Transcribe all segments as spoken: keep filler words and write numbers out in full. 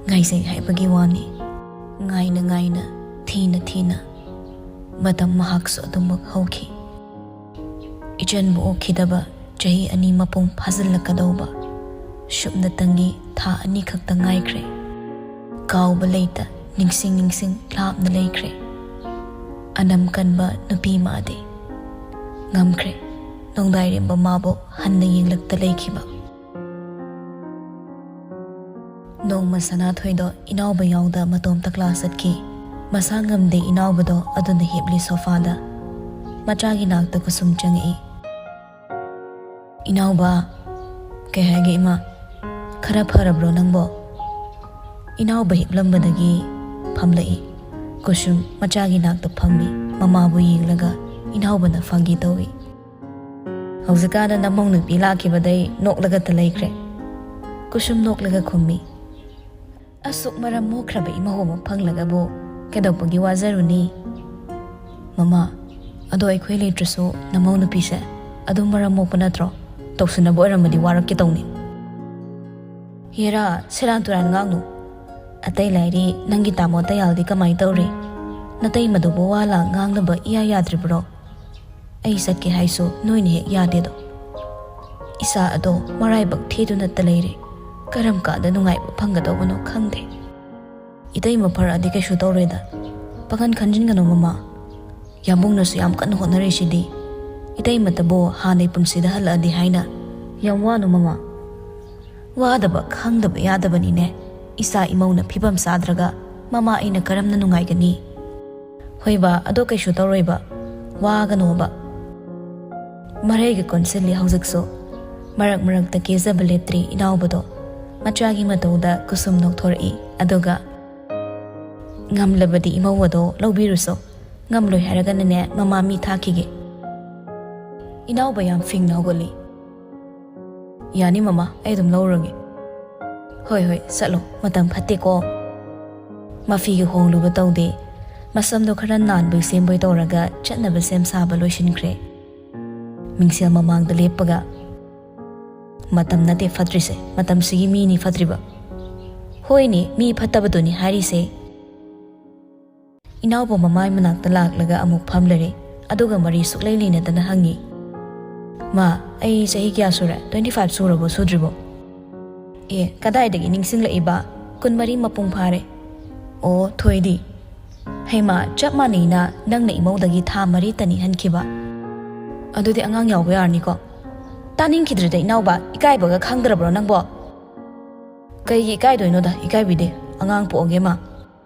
ꯉꯥꯏꯖꯩ ꯍꯥꯏꯕꯒꯤ ꯋꯥꯅꯤ꯫ ꯉꯥꯏꯅ ꯉꯥꯏꯅ, ꯊꯤꯅ ꯊꯤꯅ ꯃꯇꯝ ꯃꯍꯥꯛꯁꯨ ꯑꯗꯨꯃꯛ ꯍꯧꯈꯤ꯫ ꯏꯆꯟꯕꯨ ꯑꯣꯛꯈꯤꯗꯕ ꯆꯍꯤ ꯑꯅꯤ ꯃꯄꯨꯡ ꯐꯥꯖꯤꯜꯂꯛꯀꯗꯧꯕ ꯁꯨꯞꯅꯇꯪꯒꯤ ꯊꯥ ꯑꯅꯤꯈꯛꯇ ꯉꯥꯏꯈ꯭ꯔꯦ꯫ ꯀꯥꯎꯕ ꯂꯩꯇ ꯅꯤꯡꯁꯤꯡ ꯅꯤꯡꯁꯤꯡ ꯂꯥꯞꯅ ꯂꯩꯈ꯭ꯔꯦ꯫ ꯑꯅꯝ ꯀꯟꯕ ꯅꯨꯄꯤ ꯃꯥꯗꯤ ꯉꯝꯈ꯭ꯔꯦ꯫ ꯅꯣꯡꯗꯥꯏꯔꯦꯝꯕ ꯃꯥꯕꯨ ꯍꯟꯅ ꯌꯦꯡꯂꯛꯇ ꯂꯩꯈꯤꯕ꯫ ꯅꯣꯡꯃ ꯁꯅꯥꯊꯣꯏꯗꯣ ꯏꯅꯥꯎꯕ ꯌꯥꯎꯗ ꯃꯇꯣꯝꯇ ꯀ꯭ꯂꯥꯁ ꯆꯠꯈꯤ꯫ ꯃꯁꯥ ꯉꯝꯗꯦ ꯏꯅꯥꯎꯕꯗꯣ ꯑꯗꯨꯅ ꯍꯤꯞꯂꯤ ꯁꯣꯐꯥꯗ꯫ ꯃꯆꯥꯒꯤ ꯅꯥꯛꯇ ꯀꯨꯁꯨꯝ ꯆꯪꯉꯛꯏ꯫ "ꯏꯅꯥꯎꯕ, ꯀꯩ ꯍꯥꯏꯒꯦ ꯏꯃꯥ? ꯈꯔ ꯐꯔꯕ꯭ꯔꯣ ꯅꯪꯕꯣ?" ꯏꯅꯥꯎꯕ ꯍꯤꯞꯂꯝꯕꯗꯒꯤ ꯐꯝꯂꯛꯏ꯫ ꯀꯨꯁꯨꯝ ꯃꯆꯥꯒꯤ ꯅꯥꯛꯇ ꯐꯝꯃꯤ꯫ ꯃꯃꯥꯕꯨ ꯌꯦꯡꯂꯒ ꯏꯅꯥꯎꯕꯅ ꯐꯥꯒꯤ ꯇꯧꯏ꯫ "ꯍꯧꯖꯤꯛꯀꯥꯟꯗ ꯅꯃꯧ ꯅꯨꯄꯤ ꯂꯥꯛꯈꯤꯕꯗꯩ ꯅꯣꯛꯂꯒꯇ ꯂꯩꯈ꯭ꯔꯦ꯫" ꯀꯨꯁꯨꯝ ꯅꯣꯛꯂꯒ ꯈꯨꯝꯃꯤ꯫ "ꯑꯁꯨꯛ ꯃꯔꯝ ꯃꯣꯛꯈ꯭ꯔꯕ ꯏꯃꯧ ꯑꯃ ꯐꯪꯂꯒꯕꯨ ꯀꯩꯗꯧꯕꯒꯤ ꯋꯥꯖꯔꯨꯅꯤ?" "ꯃꯃꯥ, ꯑꯗꯣ ꯑꯩꯈꯣꯏ ꯂꯩꯇ꯭ꯔꯁꯨ ꯅꯃꯧ ꯅꯨꯄꯤꯁꯦ ꯑꯗꯨꯝ ꯃꯔꯝ ꯃꯣꯛꯄ ꯅꯠꯇ꯭ꯔꯣ? ꯇꯧꯁꯤꯟꯅꯕ ꯑꯣꯏꯔꯝꯃꯗꯤ ꯋꯥꯔꯛꯀꯦ ꯇꯧꯅꯤ꯫" "ꯍꯦꯔꯥ, ꯁꯦꯔꯥꯟ ꯇꯨꯔꯥꯟ ꯉꯥꯡꯅꯨ꯫ ꯑꯇꯩ ꯂꯥꯏꯔꯤ, ꯅꯪꯒꯤ ꯇꯥꯃꯣ ꯇꯌꯥꯜꯗꯤ ꯀꯃꯥꯏ ꯇꯧꯔꯤ? ꯅꯇꯩꯃꯗꯨꯕꯨ ꯋꯥ ꯂꯥꯡ ꯉꯥꯡꯅꯕ ꯏꯌꯥ ꯌꯥꯗ꯭ꯔꯤꯕ꯭ꯔꯣ? ꯑꯩ ꯆꯠꯀꯦ ꯍꯥꯏꯁꯨ ꯅꯣꯏꯅ ꯍꯦꯛ ꯌꯥꯗꯦꯗꯣ꯫ ꯏꯆꯥ ꯑꯗꯣ ꯃꯔꯥꯏꯕꯛ ꯊꯤꯗꯨꯅꯇ ꯂꯩꯔꯦ꯫ ꯀꯔꯝ ꯀꯥꯟꯗ ꯅꯨꯡꯉꯥꯏꯕ ꯐꯪꯒꯗꯧꯕꯅꯣ ꯈꯪꯗꯦ꯫" "ꯏꯇꯩꯃ ꯐꯔꯛꯑꯗꯤ ꯀꯩꯁꯨ ꯇꯧꯔꯣꯏꯗ꯫ ꯄꯥꯈꯟ ꯈꯟꯖꯤꯟꯒꯅꯨ ꯃꯃꯥ꯫ ꯌꯥꯝꯕꯨꯡꯅꯁꯨ ꯌꯥꯝ ꯀꯟꯅ ꯍꯣꯠꯅꯔꯤꯁꯤꯗꯤ꯫ ꯏꯇꯩꯃꯇꯕꯨ ꯍꯥꯟꯅꯩ ꯄꯨꯟꯁꯤꯗ ꯍꯜꯂꯛꯑꯗꯤ ꯍꯥꯏꯅ꯫" "ꯌꯥꯝ ꯋꯥꯅꯨ ꯃꯃꯥ꯫" "ꯋꯥꯗꯕ ꯈꯪꯗꯕ ꯌꯥꯗꯕꯅꯤꯅꯦ꯫ ꯏꯆꯥ ꯏꯃꯧꯅ ꯐꯤꯕꯝ ꯆꯥꯗ꯭ꯔꯒ ꯃꯃꯥ ꯑꯩꯅ ꯀꯔꯝꯅ ꯅꯨꯡꯉꯥꯏꯒꯅꯤ?" "ꯍꯣꯏꯕ, ꯑꯗꯣ ꯀꯩꯁꯨ ꯇꯧꯔꯣꯏꯕ꯫ ꯋꯥꯒꯅꯣꯕ꯫" ꯃꯔꯩꯒ ꯀꯣꯟꯁꯤꯜꯂꯤ ꯍꯧꯖꯤꯛꯁꯨ꯫ ꯃꯔꯛ ꯃꯔꯛꯇ ꯀꯦꯖꯕ ꯂꯦꯞꯇ꯭ꯔꯤ ꯏꯅꯥꯎꯕꯗꯣ꯫ ꯃꯆꯥꯒꯤ ꯃꯇꯧꯗ ꯀꯨꯁꯨꯝ ꯅꯣꯛꯊꯣꯔꯛꯏ꯫ ꯑꯗꯨꯒ, "ꯉꯝꯂꯕꯗꯤ ꯏꯃꯧ ꯑꯗꯣ ꯂꯧꯕꯤꯔꯨꯁꯣ꯫ ꯉꯝꯂꯣꯏ ꯍꯥꯏꯔꯒꯅꯅꯦ, ꯃꯃꯥ ꯃꯤ ꯊꯥꯈꯤꯒꯦ꯫" ꯏꯅꯥꯎꯕ ꯌꯥꯝ ꯐꯤꯡꯅ ꯍꯧꯒꯠꯂꯤ꯫ "ꯌꯥꯅꯤ ꯃꯃꯥ, ꯑꯩ ꯑꯗꯨꯝ ꯂꯧꯔꯒꯦ꯫" "ꯍꯣꯏ ꯍꯣꯏ, ꯆꯠꯂꯣ, ꯃꯇꯝ ꯐꯠꯇꯦꯀꯣ꯫" ꯃꯐꯤꯒ ꯍꯣꯡꯂꯨꯕ ꯇꯧꯗꯦ꯫ ꯃꯁꯝꯗꯣ ꯈꯔ ꯅꯥꯟꯕꯣꯏ ꯁꯦꯝꯕꯣꯏ ꯇꯧꯔꯒ ꯆꯠꯅꯕ ꯁꯦꯝ ꯁꯥꯕ ꯂꯣꯏꯁꯤꯟꯈ꯭ꯔꯦ꯫ ꯃꯤꯡꯁꯦꯜ ꯃꯃꯥꯡꯗ ꯂꯦꯞꯄꯒ, "ꯃꯇꯝ ꯅꯠꯇꯦ ꯐꯠꯇ꯭ꯔꯤꯁꯦ, ꯃꯇꯝꯁꯤꯒꯤ ꯃꯤꯅꯤ ꯐꯠꯇ꯭ꯔꯤꯕ꯫" ꯍꯣꯏꯅꯦ, ꯃꯤ ꯐꯠꯇꯕꯗꯨꯅꯤ ꯍꯥꯏꯔꯤꯁꯦ꯫ ꯏꯅꯥꯎꯕ ꯃꯃꯥꯏ ꯃꯅꯥꯛꯇ ꯂꯥꯛꯂꯒ ꯑꯃꯨꯛ ꯐꯝꯂꯔꯦ꯫ ꯑꯗꯨꯒ ꯃꯔꯤ ꯁꯨꯛꯂꯩ ꯂꯩꯅꯗꯅ ꯍꯪꯉꯤ, "ꯃꯥ, ꯑꯩ ꯆꯍꯤ ꯀꯌꯥ ꯁꯨꯔꯦ? Twenty five ꯁꯨꯔꯕꯣ, ꯁꯨꯗ꯭ꯔꯤꯕꯣ?" "ꯑꯦ, ꯀꯗꯥꯏꯗꯒꯤ ꯅꯤꯡꯁꯤꯡꯂꯛꯏꯕ? ꯀꯨꯟꯃꯔꯤ ꯃꯄꯨꯡ ꯐꯥꯔꯦ꯫" "ꯑꯣ, ꯊꯣꯏꯗꯤ?" "ꯍꯩꯃꯥ, ꯆꯞ ꯃꯥꯟꯅꯩꯅ, ꯅꯪꯅ ꯏꯃꯧꯗꯒꯤ ꯊꯥ ꯃꯔꯤꯇꯅꯤ ꯍꯟꯈꯤꯕ꯫ ꯑꯗꯨꯗꯤ ꯑꯉꯥꯡ ꯌꯥꯎꯕ ꯌꯥꯔꯅꯤꯀꯣ?" "ꯇꯥꯅꯤꯡꯈꯤꯗ꯭ꯔꯦꯗ ꯏꯅꯥꯎꯕ, ꯏꯀꯥꯏꯕꯒ ꯈꯪꯗ꯭ꯔꯕ꯭ꯔꯣ ꯅꯪꯕꯣ?" "ꯀꯩꯒꯤ ꯏꯀꯥꯏꯗꯣꯏꯅꯣꯗ, ꯏꯀꯥꯏꯕꯤꯗꯦ꯫ ꯑꯉꯥꯡ ꯄꯣꯛꯑꯒꯦ ꯃꯥ꯫"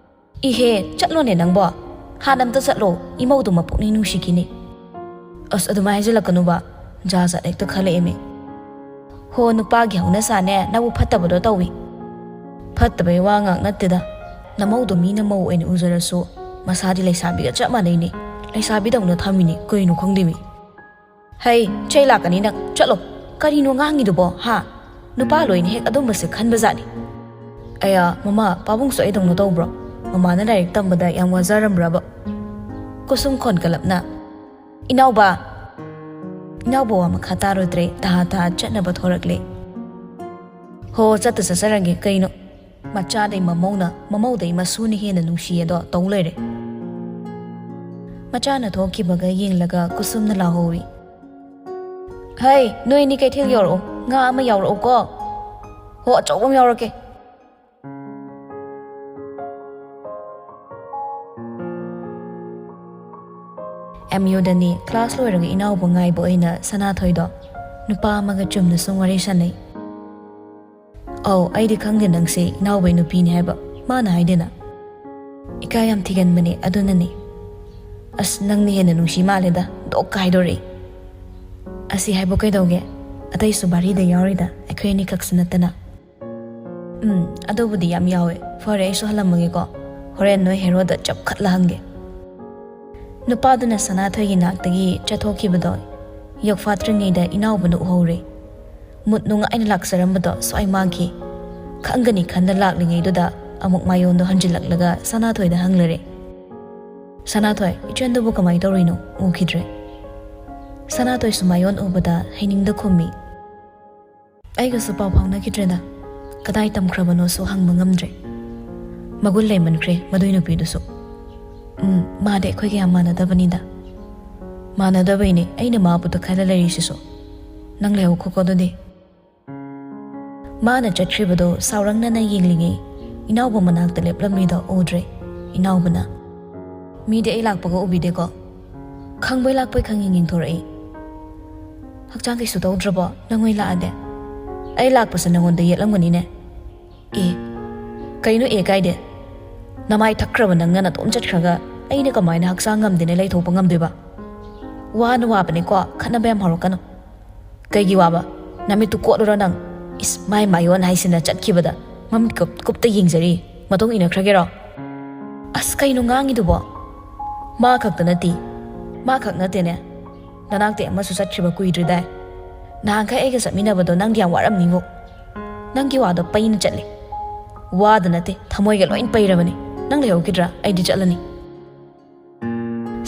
"ꯏꯍꯦ, ꯆꯠꯂꯣꯅꯦ ꯅꯪꯕꯣ꯫ ꯍꯥꯟꯅ ꯑꯝꯇ ꯆꯠꯂꯣ, ꯏꯃꯧꯗꯣ ꯃꯄꯨꯛꯅꯤꯡ ꯅꯨꯡꯁꯤꯈꯤꯅꯤ꯫" "ꯑꯁ, ꯑꯗꯨꯃꯥꯏꯅ ꯍꯥꯏꯖꯤꯜꯂꯛꯀꯅꯨꯕ, ꯖꯥꯠ ꯖꯥꯠ ꯍꯦꯛꯇ ꯈꯜꯂꯛꯑꯦꯃꯤ꯫" "ꯍꯣ, ꯅꯨꯄꯥꯒꯤ ꯍꯧꯅꯁꯥꯅꯦ, ꯅꯕꯨ ꯐꯠꯇꯕꯗꯣ ꯇꯧꯏ꯫" "ꯐꯠꯇꯕꯩ ꯋꯥ ꯉꯥꯛ ꯅꯠꯇꯦꯗ, ꯅꯃꯧꯗꯣ ꯃꯤꯅ ꯃꯧ ꯑꯣꯏꯅ ꯎꯖꯔꯁꯨ, ꯃꯁꯥꯗꯤ ꯂꯩꯁꯥꯕꯤꯒ ꯆꯞ ꯃꯥꯟꯅꯩꯅꯦ꯫ ꯂꯩꯁꯥꯕꯤꯗꯧꯅ ꯊꯝꯃꯤꯅꯦ, ꯀꯩꯅꯣ ꯈꯪꯗꯦꯃꯤ꯫" "ꯍꯩ, ꯆꯩ ꯂꯥꯛꯀꯅꯤ ꯅꯪ, ꯆꯠꯂꯣ꯫ ꯀꯔꯤꯅꯣ ꯉꯥꯡꯉꯤꯗꯨꯕꯣ, ꯍꯥ? ꯅꯨꯄꯥ ꯂꯣꯏꯅ ꯍꯦꯛ ꯑꯗꯨꯝꯕꯁꯦ ꯈꯟꯕꯖꯥꯠꯅꯤ꯫" "ꯑꯌꯥ, ꯃꯃꯥ, ꯄꯥꯕꯨꯡꯁꯨ ꯑꯩꯗꯧꯅ ꯇꯧꯕ꯭ꯔꯣ? ꯃꯃꯥꯅ ꯂꯥꯏꯔꯤꯛ ꯇꯝꯕꯗ ꯌꯥꯝ ꯋꯥꯖꯔꯝꯕ꯭ꯔꯕ?" ꯀꯨꯁꯨꯝ ꯈꯣꯟꯒꯠꯂꯞꯅ, "ꯏꯅꯥꯎꯕ!" ꯏꯅꯥꯎꯕ ꯋꯥ ꯃꯈꯥ ꯇꯥꯔꯨꯗ꯭ꯔꯦ, ꯇꯍꯥ ꯇꯍꯥ ꯆꯠꯅꯕ ꯊꯣꯔꯛꯂꯦ꯫ "ꯍꯣ, ꯆꯠꯇ ꯆꯠꯆꯔꯒꯦ, ꯀꯩꯅꯣ?" ꯃꯆꯥꯗꯩ ꯃꯃꯧꯅ, ꯃꯃꯧꯗꯩ ꯃꯁꯨꯅ ꯍꯦꯟꯅ ꯅꯨꯡꯁꯤꯌꯦꯗꯣ ꯇꯧ ꯂꯩꯔꯦ꯫ ꯃꯆꯥꯅ ꯊꯣꯛꯈꯤꯕꯒ ꯌꯦꯡꯂꯒ ꯀꯨꯁꯨꯝꯅ ꯂꯥꯎꯍꯧꯏ, "ꯍꯩ, ꯅꯣꯏ ꯑꯅꯤ ꯀꯩꯊꯦꯜ ꯌꯧꯔꯛꯑꯣ, ꯉꯥ ꯑꯃ ꯌꯥꯎꯔꯛꯎꯀꯣ꯫" "ꯍꯣ, ꯑꯆꯧꯕ ꯑꯃ ꯌꯥꯎꯔꯛꯀꯦ꯫" ꯑꯦꯝ ꯌꯨꯗꯅꯤ ꯀ꯭ꯂꯥꯁ ꯂꯣꯏꯔꯒ ꯏꯅꯥꯎꯕ ꯉꯥꯏꯕ ꯑꯣꯏꯅ ꯁꯅꯥꯊꯣꯏꯗꯣ ꯅꯨꯄꯥ ꯑꯃꯒ ꯆꯨꯝꯅ ꯁꯨꯝ ꯋꯥꯔꯤ ꯁꯥꯟꯅꯩ꯫ "ꯑꯧ, ꯑꯩꯗꯤ ꯈꯪꯗꯦ ꯅꯪꯁꯦ ꯏꯅꯥꯎꯕꯩ ꯅꯨꯄꯤꯅꯤ ꯍꯥꯏꯕ꯫ ꯃꯥꯅ ꯍꯥꯏꯗꯦꯅ?" "ꯏꯀꯥꯏ ꯌꯥꯝ ꯊꯤꯒꯟꯕꯅꯦ, ꯑꯗꯨꯅꯅꯦ꯫" "ꯑꯁ, ꯅꯪꯅ ꯍꯦꯟꯅ ꯅꯨꯡꯁꯤ ꯃꯥꯜꯂꯦꯗ, ꯗꯣꯛ ꯀꯥꯏꯗꯣꯔꯛꯏ꯫" "ꯑꯁꯤ ꯍꯥꯏꯕꯨ ꯀꯩꯗꯧꯒꯦ? ꯑꯇꯩꯁꯨ ꯚꯥꯔꯤꯗ ꯌꯥꯎꯔꯤꯗ, ꯑꯩꯈꯣꯏ ꯑꯅꯤꯈꯛꯁꯨ ꯅꯠꯇꯅ꯫" "ꯎꯝ, ꯑꯗꯨꯕꯨꯗꯤ ꯌꯥꯝ ꯌꯥꯎꯋꯦ꯫ ꯐꯔꯦ, ꯑꯩꯁꯨ ꯍꯜꯂꯝꯃꯒꯦꯀꯣ꯫ ꯍꯣꯔꯦꯟ ꯅꯣꯏ ꯍꯦꯔꯣꯗ ꯆꯞꯈꯠꯂ ꯍꯪꯒꯦ꯫" ꯅꯨꯄꯥꯗꯨꯅ ꯁꯅꯥꯊꯣꯏꯒꯤ ꯅꯥꯛꯇꯒꯤ ꯆꯠꯊꯣꯛꯈꯤꯕꯗꯣ ꯌꯧꯐꯥꯠꯇ꯭ꯔꯤꯉꯩꯗ ꯏꯅꯥꯎꯕꯅ ꯎꯍꯧꯔꯦ꯫ ꯃꯨꯠ ꯅꯨꯡꯉꯥꯏꯅ ꯂꯥꯛꯆꯔꯝꯕꯗꯣ ꯁ꯭ꯋꯥꯏ ꯃꯥꯡꯈꯤ꯫ ꯈꯪꯒꯅꯤ ꯈꯟꯅ ꯂꯥꯛꯂꯤꯉꯩꯗꯨꯗ ꯑꯃꯨꯛ ꯃꯥꯌꯣꯟꯗꯣ ꯍꯟꯖꯤꯜꯂꯛꯂꯒ ꯁꯅꯥꯊꯣꯏꯗ ꯍꯪꯂꯔꯦ꯫ "ꯁꯅꯥꯊꯣꯏ, ꯏꯆꯟꯗꯨꯕꯨ ꯀꯃꯥꯏ ꯇꯧꯔꯤꯅꯣ? ꯎꯈꯤꯗ꯭ꯔꯦ꯫" ꯁꯅꯥꯊꯣꯏꯁꯨ ꯃꯥꯌꯣꯟ ꯎꯕꯗ ꯍꯩꯅꯤꯡꯗ ꯈꯨꯝꯃꯤ꯫ "ꯑꯩꯒꯁꯨ ꯄꯥꯎ ꯐꯥꯎꯅꯈꯤꯗ꯭ꯔꯦꯗ꯫ ꯀꯗꯥꯏ ꯇꯝꯈ꯭ꯔꯕꯅꯣꯁꯨ ꯍꯪꯕ ꯉꯝꯗ꯭ꯔꯦ꯫ ꯃꯒꯨꯟ ꯂꯩꯃꯟꯈ꯭ꯔꯦ ꯃꯗꯨꯏ ꯅꯨꯄꯤꯗꯨꯁꯨ꯫ ꯎꯝ, ꯃꯥꯗꯤ ꯑꯩꯈꯣꯏꯒ ꯌꯥꯝ ꯃꯥꯟꯅꯗꯕꯅꯤꯗ꯫ ꯃꯥꯟꯅꯗꯕꯩꯅꯦ ꯑꯩꯅ ꯃꯥꯕꯨ ꯇꯛꯈꯥꯏꯅ ꯂꯩꯔꯤꯁꯤꯁꯨ꯫ ꯅꯪ ꯂꯩꯍꯧꯈꯣꯀꯣ ꯑꯗꯨꯗꯤ꯫ ꯃꯥꯅ ꯆꯠꯈ꯭ꯔꯤꯕꯗꯣ ꯁꯥꯎꯔꯪꯅꯅ ꯌꯦꯡꯂꯤꯉꯩ ꯏꯅꯥꯎꯕ ꯃꯅꯥꯛꯇ ꯂꯦꯞꯂꯝꯃꯤꯗꯣ ꯎꯗ꯭ꯔꯦ꯫ ꯏꯅꯥꯎꯕꯅ, "ꯃꯤꯗꯤ ꯑꯩ ꯂꯥꯛꯄꯒ ꯎꯕꯤꯗꯦꯀꯣ꯫ ꯈꯪꯕꯩ ꯂꯥꯛꯄꯩ ꯈꯪꯌꯦꯡ ꯌꯦꯡꯊꯣꯔꯛꯏ꯫ ꯍꯛꯆꯥꯡ ꯀꯩꯁꯨ ꯇꯧꯗ꯭ꯔꯕꯣ ꯅꯪ ꯑꯣꯏ ꯂꯥꯛꯑꯗꯤ? ꯑꯩ ꯂꯥꯛꯄꯁꯦ ꯅꯪꯉꯣꯟꯗ ꯌꯦꯠꯂꯝꯒꯅꯤꯅꯦ?" "ꯑꯦ, ꯀꯩꯅꯣ ꯑꯦ ꯀꯥꯏꯗꯦ? ꯅꯃꯥꯏ ꯊꯛꯈ꯭ꯔꯕ ꯅꯪꯅ ꯅꯇꯣꯝ ꯆꯠꯈ꯭ꯔꯒ ꯑꯩꯅ ꯀꯃꯥꯏꯅ ꯍꯛꯆꯥꯡ ꯉꯝꯗꯦꯅ ꯂꯩꯊꯣꯛꯄ ꯉꯝꯗꯣꯏꯕ? ꯋꯥꯅ ꯋꯥꯕꯅꯦꯀꯣ, ꯈꯠꯅꯕ ꯌꯥꯝ ꯍꯧꯔꯛꯀꯅꯨ꯫ ꯀꯩꯒꯤ ꯋꯥꯕ? ꯅꯃꯤꯠꯇꯨ ꯀꯣꯠꯂꯨꯔꯣ ꯅꯪ꯫ ꯏꯁ, ꯃꯥꯏ ꯃꯥꯌꯣꯟ ꯍꯥꯏꯁꯤꯅ ꯆꯠꯈꯤꯕꯗ ꯃꯃꯤꯠ ꯀꯨꯞ-, ꯀꯨꯞꯇ ꯌꯦꯡꯖꯔꯤ꯫ ꯃꯇꯨꯡ ꯏꯟꯅꯈ꯭ꯔꯒꯦꯔꯣ?" "ꯑꯁ, ꯀꯩꯅꯣ ꯉꯥꯡꯉꯤꯗꯨꯕꯣ? ꯃꯥ ꯈꯛꯇ ꯅꯠꯇꯦ꯫ ꯃꯥ ꯈꯛ ꯅꯠꯇꯦꯅꯦ꯫ ꯅꯅꯥꯛꯇꯤ ꯑꯃꯁꯨ ꯆꯠꯈꯤꯕ ꯀꯨꯏꯗ꯭ꯔꯤꯗꯥꯏ? ꯅꯍꯥꯟꯈꯩ ꯑꯩꯒ ꯆꯠꯃꯤꯟꯅꯕꯗꯣ ꯅꯪꯗꯤ ꯌꯥꯝ ꯋꯥꯔꯝꯅꯤꯕꯣ꯫ ꯅꯪꯒꯤ ꯋꯥꯗꯣ ꯄꯩꯅ ꯆꯠꯂꯦ꯫ ꯋꯥꯗ ꯅꯠꯇꯦ, ꯊꯃꯣꯏꯒ ꯂꯣꯏ ꯄꯩꯔꯕꯅꯤ꯫ ꯅꯪ ꯂꯩꯍꯧꯈꯤꯗ꯭ꯔꯥ? ꯑꯩꯗꯤ ꯆꯠꯂꯅꯤ꯫"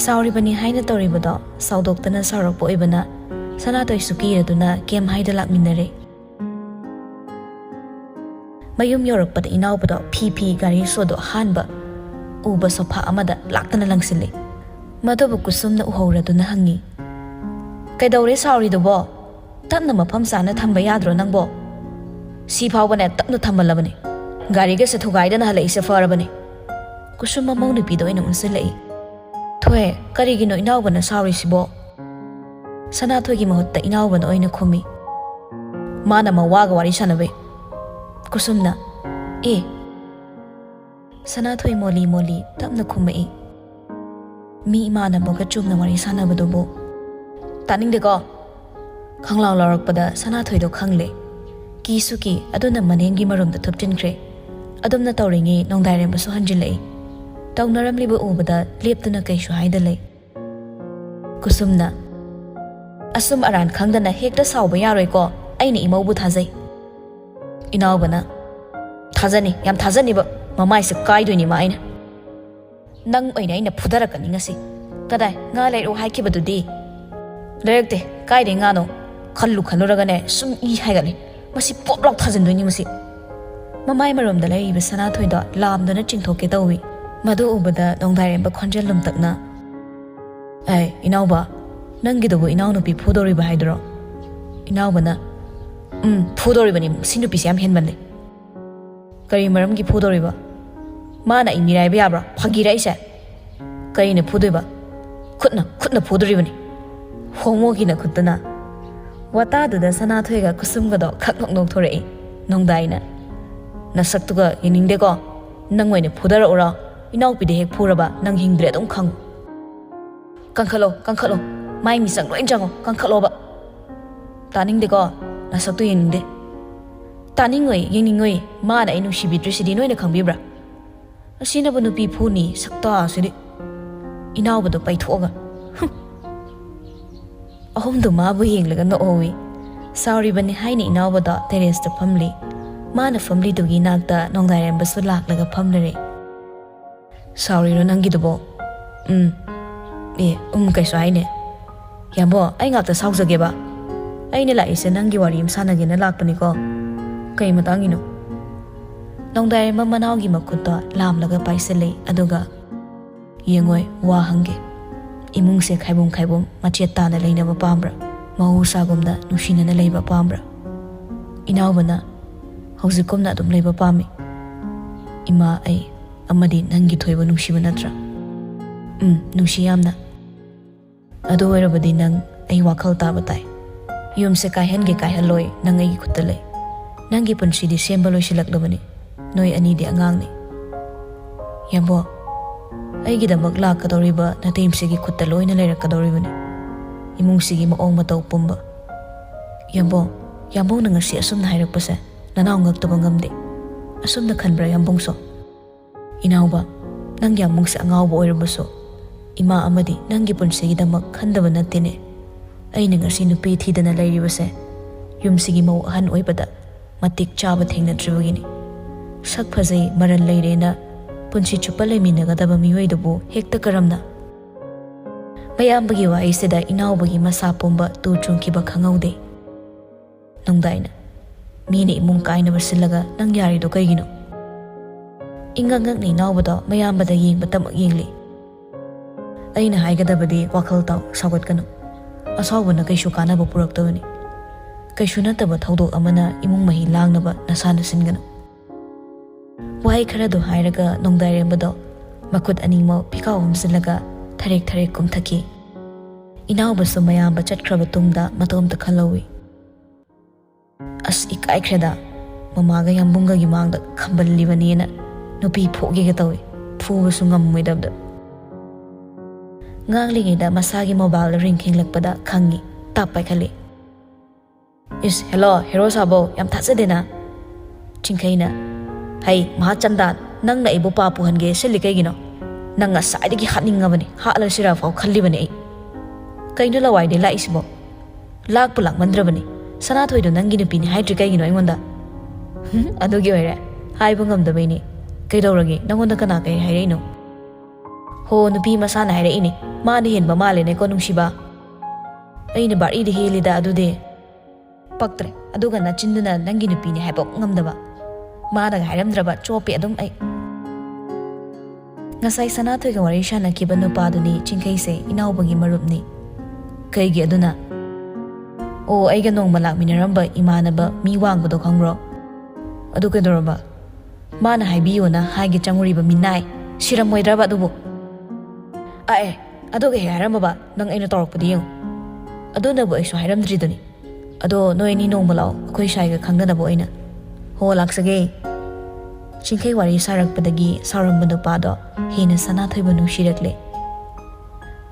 ꯁꯥꯎꯔꯤꯕꯅꯤ ꯍꯥꯏꯅ ꯇꯧꯔꯤꯕꯗꯣ ꯁꯥꯎꯗꯣꯛꯇꯅ ꯁꯥꯎꯔꯛꯄ ꯑꯣꯏꯕꯅ ꯁꯅꯥꯇꯣꯏꯁꯨ ꯀꯤꯔꯗꯨꯅ ꯀꯦꯝ ꯍꯥꯏꯗ ꯂꯥꯛꯃꯤꯟꯅꯔꯦ꯫ ꯃꯌꯨꯝ ꯌꯧꯔꯛꯄꯗ ꯏꯅꯥꯎꯕꯗꯣ ꯐꯤ ꯐꯤ ꯒꯥꯔꯤ ꯁꯣꯗꯣ ꯑꯍꯥꯟꯕ ꯎꯕ ꯁꯣꯐꯥ ꯑꯃꯗ ꯂꯥꯛꯇꯅ ꯂꯪꯁꯤꯜꯂꯤ꯫ ꯃꯗꯨꯕꯨ ꯀꯨꯁꯨꯝꯅ ꯎꯍꯧꯔꯗꯨꯅ ꯍꯪꯉꯤ, "ꯀꯩꯗꯧꯔꯦ ꯁꯥꯎꯔꯤꯗꯨꯕꯣ? ꯇꯞꯅ ꯃꯐꯝ ꯆꯥꯅ ꯊꯝꯕ ꯌꯥꯗ꯭ꯔꯣ ꯅꯪꯕꯣ? ꯁꯤ ꯐꯥꯎꯕꯅꯦ ꯇꯞꯅ ꯊꯝꯃꯜꯂꯕꯅꯤ꯫ ꯒꯥꯔꯤꯒꯁꯦ ꯊꯨꯒꯥꯏꯗꯅ ꯍꯜꯂꯛꯏꯁꯦ ꯐꯔꯕꯅꯤ꯫" ꯀꯨꯁꯨꯝ ꯃꯃꯧ ꯅꯨꯄꯤꯗ ꯑꯣꯏꯅ ꯑꯣꯟꯁꯤꯜꯂꯛꯏ꯫ "ꯊꯣꯏ, ꯀꯔꯤꯒꯤꯅꯣ ꯏꯅꯥꯎꯕꯅ ꯁꯥꯎꯔꯤꯁꯤꯕꯣ?" ꯁꯅꯥꯊꯣꯏꯒꯤ ꯃꯍꯨꯠꯇ ꯏꯅꯥꯎꯕꯅ ꯑꯣꯏꯅ ꯈꯨꯝꯃꯤ꯫ "ꯃꯥꯅ ꯃꯋꯥꯒ ꯋꯥꯔꯤ ꯁꯥꯟꯅꯕꯩ꯫" ꯀꯨꯁꯨꯝꯅ, "ꯑꯦ?" ꯁꯅꯥꯊꯣꯏ ꯃꯣꯂꯤ ꯃꯣꯂꯤ ꯇꯞꯅ ꯈꯨꯝꯃꯛꯏ꯫ "ꯃꯤ ꯏꯃꯥꯟꯅꯕꯒ ꯆꯨꯝꯅ ꯋꯥꯔꯤ ꯁꯥꯟꯅꯕꯗꯨꯕꯨ?" "ꯇꯥꯅꯤꯡꯗꯦꯀꯣ!" ꯈꯪꯂꯥꯎ ꯂꯥꯎꯔꯛꯄꯗ ꯁꯅꯥꯊꯣꯏꯗꯣ ꯈꯪꯂꯦ꯫ ꯀꯤꯁꯨ ꯀꯤ, ꯑꯗꯨꯅ ꯃꯅꯦꯝꯒꯤ ꯃꯔꯨꯝꯗ ꯊꯨꯞꯆꯤꯟꯈ꯭ꯔꯦ꯫ ꯑꯗꯨꯝꯅ ꯇꯧꯔꯤꯉꯩ ꯅꯣꯡꯗꯥꯏꯔꯦꯝꯕꯁꯨ ꯍꯟꯖꯤꯜꯂꯛꯏ꯫ ꯇꯧꯅꯔꯝꯂꯤꯕ ꯎꯕꯗ ꯂꯦꯞꯇꯨꯅ ꯀꯩꯁꯨ ꯍꯥꯏꯗ ꯂꯩ꯫ ꯀꯨꯁꯨꯝꯅ, "ꯑꯁꯨꯝ ꯑꯔꯥꯟ ꯈꯪꯗꯅ ꯍꯦꯛꯇ ꯁꯥꯎꯕ ꯌꯥꯔꯣꯏꯀꯣ, ꯑꯩꯅ ꯏꯃꯧꯕꯨ ꯊꯥꯖꯩ꯫" ꯏꯅꯥꯎꯕꯅ, "ꯊꯥꯖꯅꯤ, ꯌꯥꯝ ꯊꯥꯖꯅꯤꯕ, ꯃꯃꯥꯏꯁꯦ ꯀꯥꯏꯗꯣꯏꯅꯤ ꯃꯥ ꯑꯩꯅ꯫ ꯅꯪ ꯑꯣꯏꯅ ꯑꯩꯅ ꯐꯨꯊꯔꯛꯀꯅꯤ ꯉꯁꯤ꯫ ꯀꯗꯥꯏ, ꯉꯥ ꯂꯩꯔꯛꯑꯣ ꯍꯥꯏꯈꯤꯕꯗꯨꯗꯤ?" "ꯂꯩꯔꯛꯇꯦ, ꯀꯥꯏꯗꯩ ꯉꯥꯅꯣ? ꯈꯜꯂꯨ ꯈꯜꯂꯨꯔꯒꯅꯦ ꯁꯨꯝ ꯏ ꯍꯥꯏꯒꯠꯂꯦ꯫ ꯃꯁꯤ ꯄꯣꯞ ꯂꯥꯎ ꯊꯥꯖꯤꯟꯗꯣꯏꯅꯤ ꯃꯁꯤ꯫" ꯃꯃꯥꯏ ꯃꯔꯣꯝꯗ ꯂꯩꯔꯤꯕ ꯁꯅꯥꯊꯣꯏꯗꯣ ꯂꯥꯝꯗꯨꯅ ꯆꯤꯡꯊꯣꯛꯀꯦ ꯇꯧꯏ꯫ ꯃꯗꯨ ꯎꯕꯗ ꯅꯣꯡꯗꯥꯏꯔꯦꯝꯕ ꯈꯣꯟꯖꯦꯜ ꯂꯨꯝꯇꯛꯅ, "ꯑꯦ, ꯏꯅꯥꯎꯕ, ꯅꯪꯒꯤꯗꯨꯕꯨ ꯏꯅꯥꯎꯅꯨꯄꯤ ꯐꯨꯗꯧꯔꯤꯕ ꯍꯥꯏꯗꯨꯔꯣ?" ꯏꯅꯥꯎꯕꯅ, "ꯎꯝ, ꯐꯨꯗꯧꯔꯤꯕꯅꯤ꯫ ꯁꯤ ꯅꯨꯄꯤꯁꯦ ꯌꯥꯝ ꯍꯦꯟꯃꯜꯂꯦ꯫ ꯀꯔꯤ ꯃꯔꯝꯒꯤ ꯐꯨꯗꯧꯔꯤꯕ? ꯃꯥꯅ ꯑꯩ ꯃꯤꯔꯥꯏꯕ ꯌꯥꯕ꯭ꯔꯣ? ꯐꯥꯒꯤꯔ ꯑꯩꯁꯦ? ꯀꯔꯤꯅ ꯐꯨꯗꯣꯏꯕ? ꯈꯨꯠꯅ, ꯈꯨꯠꯅ ꯐꯨꯗꯣꯔꯤꯕꯅꯤ꯫ ꯍꯣꯃꯣꯒꯤ ꯅꯈꯨꯠꯇꯨꯅ꯫" ꯋꯥꯇꯥꯗꯨꯗ ꯁꯅꯥꯊꯣꯏꯒ ꯀꯨꯁꯨꯝꯒꯗꯣ ꯈꯛ ꯅꯣꯛ ꯅꯣꯛꯊꯣꯔꯛꯏ꯫ ꯅꯣꯡꯗꯥꯏꯅ, "ꯅꯁꯛꯇꯨꯒ ꯌꯦꯡꯅꯤꯡꯗꯦꯀꯣ꯫ ꯅꯪ ꯑꯣꯏꯅ ꯐꯨꯗꯔꯛꯎꯔꯣ? ꯏꯅꯥꯎꯄꯤꯗ ꯍꯦꯛ ꯐꯨꯔꯕ ꯅꯪ ꯍꯤꯡꯗ꯭ꯔꯦ ꯑꯗꯨꯝ ꯈꯪꯉꯨ꯫ ꯀꯟꯈꯠꯂꯣ, ꯀꯟꯈꯠꯂꯣ꯫ ꯃꯥꯏ ꯃꯤꯆꯪ ꯂꯣꯏ ꯆꯪꯉꯣ꯫ ꯀꯟꯈꯠꯂꯣꯕ꯫ ꯇꯥꯅꯤꯡꯗꯦꯀꯣ꯫ ꯅꯁꯛꯇꯨ ꯌꯦꯡꯅꯤꯡꯗꯦ꯫ ꯇꯥꯅꯤꯡꯉꯣꯏ, ꯌꯦꯡꯅꯤꯡꯉꯣꯏ꯫ ꯃꯥꯅ ꯑꯩ ꯅꯨꯡꯁꯤꯕꯤꯗ꯭ꯔꯤꯁꯤꯗꯤ ꯅꯣꯏꯅ ꯈꯪꯕꯤꯕ꯭ꯔꯥ? ꯑꯁꯤꯅꯕꯨ ꯅꯨꯄꯤ ꯐꯨꯅꯤ, ꯁꯛꯇꯥꯁꯤꯗꯤ꯫ ꯏꯅꯥꯎꯕꯗꯣ ꯄꯩꯊꯣꯛꯑꯒ, ꯍꯨꯝ!" ꯑꯍꯨꯝꯗꯨ ꯃꯥꯕꯨ ꯌꯦꯡꯂꯒ ꯅꯣꯛꯍꯧꯏ꯫ ꯁꯥꯎꯔꯤꯕꯅꯤ ꯍꯥꯏꯅ ꯏꯅꯥꯎꯕꯗꯣ ꯇꯦꯔꯦꯁꯇ ꯐꯝꯂꯤ꯫ ꯃꯥꯅ ꯐꯝꯂꯤꯗꯨꯒꯤ ꯅꯥꯛꯇ ꯅꯣꯡꯗꯥꯏꯔꯦꯝꯕꯁꯨ ꯂꯥꯛꯂꯒ ꯐꯝꯂꯔꯦ꯫ "ꯁꯥꯎꯔꯤꯔꯣ ꯅꯪꯒꯤꯗꯨꯕꯣ?" "ꯎꯝ꯫ ꯑꯦ, ꯎꯝ, ꯀꯩꯁꯨ ꯍꯥꯏꯅꯦ꯫ ꯌꯥꯝꯕꯣ, ꯑꯩ ꯉꯥꯛꯇ ꯁꯥꯎꯖꯒꯦꯕ꯫ ꯑꯩꯅ ꯂꯥꯛꯏꯁꯦ ꯅꯪꯒꯤ ꯋꯥꯔꯤ ꯑꯃ ꯁꯥꯟꯅꯒꯦꯅ ꯂꯥꯛꯄꯅꯤꯀꯣ꯫ ꯀꯩ ꯃꯇꯥꯡꯒꯤꯅꯣ?" ꯅꯣꯡꯗꯥꯏꯔꯦꯝꯕ ꯃꯅꯥꯎꯒꯤ ꯃꯈꯨꯠꯇꯣ ꯂꯥꯝꯂꯒ ꯄꯥꯏꯁꯤꯜꯂꯤ, ꯑꯗꯨꯒ, "ꯌꯦꯡꯉꯣꯏ, ꯋꯥ ꯍꯪꯒꯦ꯫ ꯏꯃꯨꯡꯁꯦ ꯈꯥꯏꯕꯨꯝ ꯈꯥꯏꯕꯨꯝ ꯃꯆꯦꯠ ꯇꯥꯅ ꯂꯩꯅꯕ ꯄꯥꯝꯕ꯭ꯔꯥ? ꯃꯍꯧꯁꯥꯒꯨꯝꯅ ꯅꯨꯡꯁꯤꯅꯅ ꯂꯩꯕ ꯄꯥꯝꯕ꯭ꯔꯥ?" ꯏꯅꯥꯎꯕꯅ, "ꯍꯧꯖꯤꯛꯀꯨꯝꯅ ꯑꯗꯨꯝ ꯂꯩꯕ ꯄꯥꯝꯃꯤ꯫ ꯏꯃꯥ, ꯑꯩ ꯑꯃꯗꯤ ꯅꯪꯒꯤ ꯊꯣꯏꯕꯨ ꯅꯨꯡꯁꯤꯕ ꯅꯠꯇ꯭ꯔꯥ?" "ꯎꯝ, ꯅꯨꯡꯁꯤ ꯌꯥꯝꯅ꯫ ꯑꯗꯨ ꯑꯣꯏꯔꯕꯗꯤ ꯅꯪ ꯑꯩ ꯋꯥꯈꯜ ꯇꯥꯕ ꯇꯥꯏ꯫ ꯌꯨꯝꯁꯦ ꯀꯥꯏꯍꯟꯒꯦ ꯀꯥꯏꯍꯜꯂꯣꯏ, ꯅꯪ ꯑꯩꯒꯤ ꯈꯨꯠꯇ ꯂꯩ꯫ ꯅꯪꯒꯤ ꯄꯨꯟꯁꯤꯗꯤ ꯁꯦꯝꯕ ꯂꯣꯏꯁꯤꯜꯂꯛꯂꯕꯅꯤ꯫ ꯅꯣꯏ ꯑꯅꯤꯗꯤ ꯑꯉꯥꯡꯅꯤ꯫ ꯌꯥꯝꯕꯣ, ꯑꯩꯒꯤꯗꯃꯛ ꯂꯥꯛꯀꯗꯧꯔꯤꯕ ꯅꯇꯩꯃꯁꯤꯒꯤ ꯈꯨꯠꯇ ꯂꯣꯏꯅ ꯂꯩꯔꯛꯀꯗꯧꯔꯤꯕꯅꯤ꯫ ꯏꯃꯨꯡꯁꯤꯒꯤ ꯃꯑꯣꯡ ꯃꯇꯧ ꯄꯨꯝꯕ꯫" "ꯌꯥꯝꯕꯣ, ꯌꯥꯝꯕꯧꯅ ꯉꯁꯤ ꯑꯁꯨꯝꯅ ꯍꯥꯏꯔꯛꯄꯁꯦ ꯅꯅꯥꯎ ꯉꯛꯇꯕ ꯉꯝꯗꯦ꯫ ꯑꯁꯨꯝꯅ ꯈꯟꯕ꯭ꯔꯥ ꯌꯥꯝꯕꯨꯡꯁꯨ?" "ꯏꯅꯥꯎꯕ, ꯅꯪꯒꯤ ꯌꯥꯝꯕꯨꯡꯁꯦ ꯑꯉꯥꯎꯕ ꯑꯣꯏꯔꯕꯁꯨ, ꯏꯃꯥ ꯑꯃꯗꯤ ꯅꯪꯒꯤ ꯄꯨꯟꯁꯤꯒꯤꯗꯃꯛ ꯈꯟꯗꯕ ꯅꯠꯇꯦꯅꯦ꯫ ꯑꯩꯅ ꯉꯁꯤ ꯅꯨꯄꯤ ꯊꯤꯗꯅ ꯂꯩꯔꯤꯕꯁꯦ ꯌꯨꯝꯁꯤꯒꯤ ꯃꯧ ꯑꯍꯟ ꯑꯣꯏꯕꯗ ꯃꯇꯤꯛ ꯆꯥꯕ ꯊꯦꯡꯅꯗ꯭ꯔꯤꯕꯒꯤꯅꯤ꯫ ꯁꯛ ꯐꯖꯩ, ꯃꯔꯜ ꯂꯩꯔꯦꯅ ꯄꯨꯟꯁꯤ ꯆꯨꯞꯄ ꯂꯩꯃꯤꯟꯅꯒꯗꯕ ꯃꯤꯑꯣꯏꯗꯨꯕꯨ ꯍꯦꯛꯇ ꯀꯔꯝꯅ?" ꯃꯌꯥꯝꯕꯒꯤ ꯋꯥꯍꯩꯁꯤꯗ ꯏꯅꯥꯎꯕꯒꯤ ꯃꯁꯥ ꯄꯨꯝꯕ ꯇꯨ ꯆꯨꯡꯈꯤꯕ ꯈꯪꯍꯧꯗꯦ꯫ ꯅꯣꯡꯗꯥꯏꯅ, ꯃꯤꯅ ꯏꯃꯨꯡ ꯀꯥꯏꯅꯕ ꯁꯤꯜꯂꯒ ꯅꯪ ꯌꯥꯔꯤꯗꯣ ꯀꯩꯒꯤꯅꯣ? ꯏꯉꯛ ꯉꯛꯅ ꯏꯅꯥꯎꯕꯗꯣ ꯃꯌꯥꯝꯕꯗ ꯌꯦꯡꯕꯇꯃꯛ ꯌꯦꯡꯂꯤ꯫ ꯑꯩꯅ ꯍꯥꯏꯒꯗꯕꯗꯤ ꯋꯥꯈꯜ ꯇꯥꯎ, ꯁꯥꯎꯒꯠꯀꯅꯨ꯫ ꯑꯁꯥꯎꯕꯅ ꯀꯩꯁꯨ ꯀꯥꯟꯅꯕ ꯄꯨꯔꯛꯇꯕꯅꯤ꯫ ꯀꯩꯁꯨ ꯅꯠꯇꯕ ꯊꯧꯗꯣꯛ ꯑꯃꯅ ꯏꯃꯨꯡ ꯃꯍꯤ ꯂꯥꯡꯅꯕ ꯅꯁꯥꯅ ꯁꯤꯟꯒꯅꯨ꯫ ꯋꯥꯍꯩ ꯈꯔꯗꯨ ꯍꯥꯏꯔꯒ ꯅꯣꯡꯗꯥꯏꯔꯦꯝꯕꯗꯣ ꯃꯈꯨꯠ ꯑꯅꯤꯃꯛ ꯐꯤꯈꯥꯎ ꯍꯨꯝꯖꯤꯜꯂꯒ ꯊꯔꯦꯛ ꯊꯔꯦꯛ ꯀꯨꯝꯊꯈꯤ꯫ ꯏꯅꯥꯎꯕꯁꯨ ꯃꯌꯥꯝꯕ ꯆꯠꯈ꯭ꯔꯕ ꯇꯨꯡꯗ ꯃꯇꯣꯝꯇ ꯈꯜꯍꯧꯏ꯫ "ꯑꯁ, ꯏꯀꯥꯏꯈ꯭ꯔꯦꯗ꯫ ꯃꯃꯥꯒ ꯌꯥꯝꯕꯨꯡꯒꯒꯤ ꯃꯥꯡꯗ ꯈꯝꯕꯜꯂꯤꯕꯅꯦꯅ ꯅꯨꯄꯤ ꯐꯨꯒꯦꯒ ꯇꯧꯏ꯫ ꯐꯨꯕꯁꯨ ꯉꯝꯃꯣꯏꯗꯕꯗ꯫" ꯉꯥꯡꯂꯤꯉꯩꯗ ꯃꯁꯥꯒꯤ ꯃꯣꯕꯥꯏꯜꯗ ꯔꯤꯡ ꯈꯤꯡꯂꯛꯄꯗ ꯈꯪꯉꯤ꯫ ꯇꯞ ꯄꯥꯏꯈꯠꯂꯤ꯫ "ꯏꯁ, ꯍꯦꯜꯂꯣ, ꯍꯦꯔꯣ ꯁꯥꯕꯧ, ꯌꯥꯝ ꯊꯥꯖꯗꯦꯅ?" ꯆꯤꯡꯈꯩꯅ꯫ "ꯍꯩ, ꯃꯍꯥꯆꯟꯗꯥꯟ, ꯅꯪꯅ ꯑꯩꯕꯨ ꯄꯥꯞ ꯄꯨꯍꯟꯒꯦ ꯁꯤꯜꯂꯤ ꯀꯩꯒꯤꯅꯣ? ꯅꯪ ꯉꯁꯥꯏꯗꯒꯤ ꯍꯥꯠꯅꯤꯡꯉꯕꯅꯤ, ꯍꯥꯠꯂꯁꯤꯔ ꯐꯥꯎ ꯈꯜꯂꯤꯕꯅꯤ ꯑꯩ꯫ ꯀꯩꯅꯣ ꯂꯋꯥꯏꯗꯩ ꯂꯥꯛꯏꯁꯤꯕꯣ? ꯂꯥꯛꯄꯨ ꯂꯥꯛꯃꯟꯗ꯭ꯔꯕꯅꯤ꯫ ꯁꯅꯥꯊꯣꯏꯗꯣ ꯅꯪꯒꯤ ꯅꯨꯄꯤꯅꯤ ꯍꯥꯏꯗ꯭ꯔꯤ ꯀꯩꯒꯤꯅꯣ ꯑꯩꯉꯣꯟꯗ?" "ꯍꯨꯝ, ꯑꯗꯨꯒꯤ ꯑꯣꯏꯔꯦ꯫ ꯍꯥꯏꯕ ꯉꯝꯗꯕꯩꯅꯤ꯫ ꯀꯩꯗꯧꯔꯒꯦ? ꯅꯪꯉꯣꯟꯗ ꯀꯅꯥ ꯀꯩ ꯍꯥꯏꯔꯛꯏꯅꯣ?" "ꯍꯣ, ꯅꯨꯄꯤ ꯃꯁꯥꯅ ꯍꯥꯏꯔꯛꯏꯅꯦ꯫ ꯃꯥꯅ ꯍꯦꯟꯕ ꯃꯥꯜꯂꯦꯅꯦꯀꯣ, ꯅꯨꯡꯁꯤꯕ꯫ ꯑꯩꯅ ꯕꯥꯔꯤꯗ ꯍꯦꯜꯂꯤꯗ ꯑꯗꯨꯗꯤ꯫" "ꯄꯛꯇ꯭ꯔꯦ꯫ ꯑꯗꯨꯒ ꯅꯆꯤꯟꯗꯨꯅ ꯅꯪꯒꯤ ꯅꯨꯄꯤꯅꯤ ꯍꯥꯏꯕ ꯉꯝꯗꯕ꯫ ꯃꯥꯅꯒ ꯍꯥꯏꯔꯝꯗ꯭ꯔꯕ ꯆꯣꯞꯄꯦ ꯑꯗꯨꯝ ꯑꯩ꯫" ꯉꯁꯥꯏ ꯁꯅꯥꯊꯣꯏꯒ ꯋꯥꯔꯤ ꯁꯥꯟꯅꯈꯤꯕ ꯅꯨꯄꯥꯗꯨꯅꯤ ꯆꯤꯡꯈꯩꯁꯦ, ꯏꯅꯥꯎꯕꯒꯤ ꯃꯔꯨꯞꯅꯤ꯫ "ꯀꯩꯒꯤ ꯑꯗꯨꯅ?" "ꯑꯣ, ꯑꯩꯒ ꯅꯣꯡꯃ ꯂꯥꯛꯃꯤꯟꯅꯔꯝꯕ ꯏꯃꯥꯟꯅꯕ ꯃꯤ ꯋꯥꯡꯕꯗꯣ ꯈꯪꯕ꯭ꯔꯣ?" "ꯑꯗꯨ ꯀꯩꯗꯧꯔꯕ?" "ꯃꯥꯅ ꯍꯥꯏꯕꯤꯌꯣꯅ ꯍꯥꯏꯒꯦ ꯆꯪꯉꯨꯔꯤꯕ ꯃꯤꯅꯥꯏ꯫ ꯁꯤꯔꯝꯃꯣꯏꯗ꯭ꯔꯕ ꯑꯗꯨꯕꯨ?" "ꯑꯦ, ꯑꯗꯨꯒ ꯍꯦꯛ ꯍꯥꯏꯔꯝꯃꯕ ꯅꯪ ꯑꯩꯅ ꯇꯧꯔꯛꯄꯗꯤ ꯌꯦꯡꯉꯨ꯫ ꯑꯗꯨꯅꯕꯨ ꯑꯩꯁꯨ ꯍꯥꯏꯔꯝꯗ꯭ꯔꯤꯗꯨꯅꯤ꯫ ꯑꯗꯣ ꯅꯣꯏ ꯑꯅꯤ ꯅꯣꯡꯃ ꯂꯥꯛꯑꯣ, ꯑꯩꯈꯣꯏ ꯁ꯭ꯋꯥꯏꯒ ꯈꯪꯅꯅꯕ ꯑꯣꯏꯅ꯫" "ꯍꯣ, ꯂꯥꯛꯆꯒꯦ꯫" ꯆꯤꯡꯈꯩ ꯋꯥꯔꯤ ꯁꯥꯔꯛꯄꯗꯒꯤ ꯁꯥꯎꯔꯝꯕ ꯅꯨꯄꯥꯗꯣ ꯍꯦꯟꯅ ꯁꯅꯥꯊꯣꯏꯕꯨ ꯅꯨꯡꯁꯤꯔꯛꯂꯦ꯫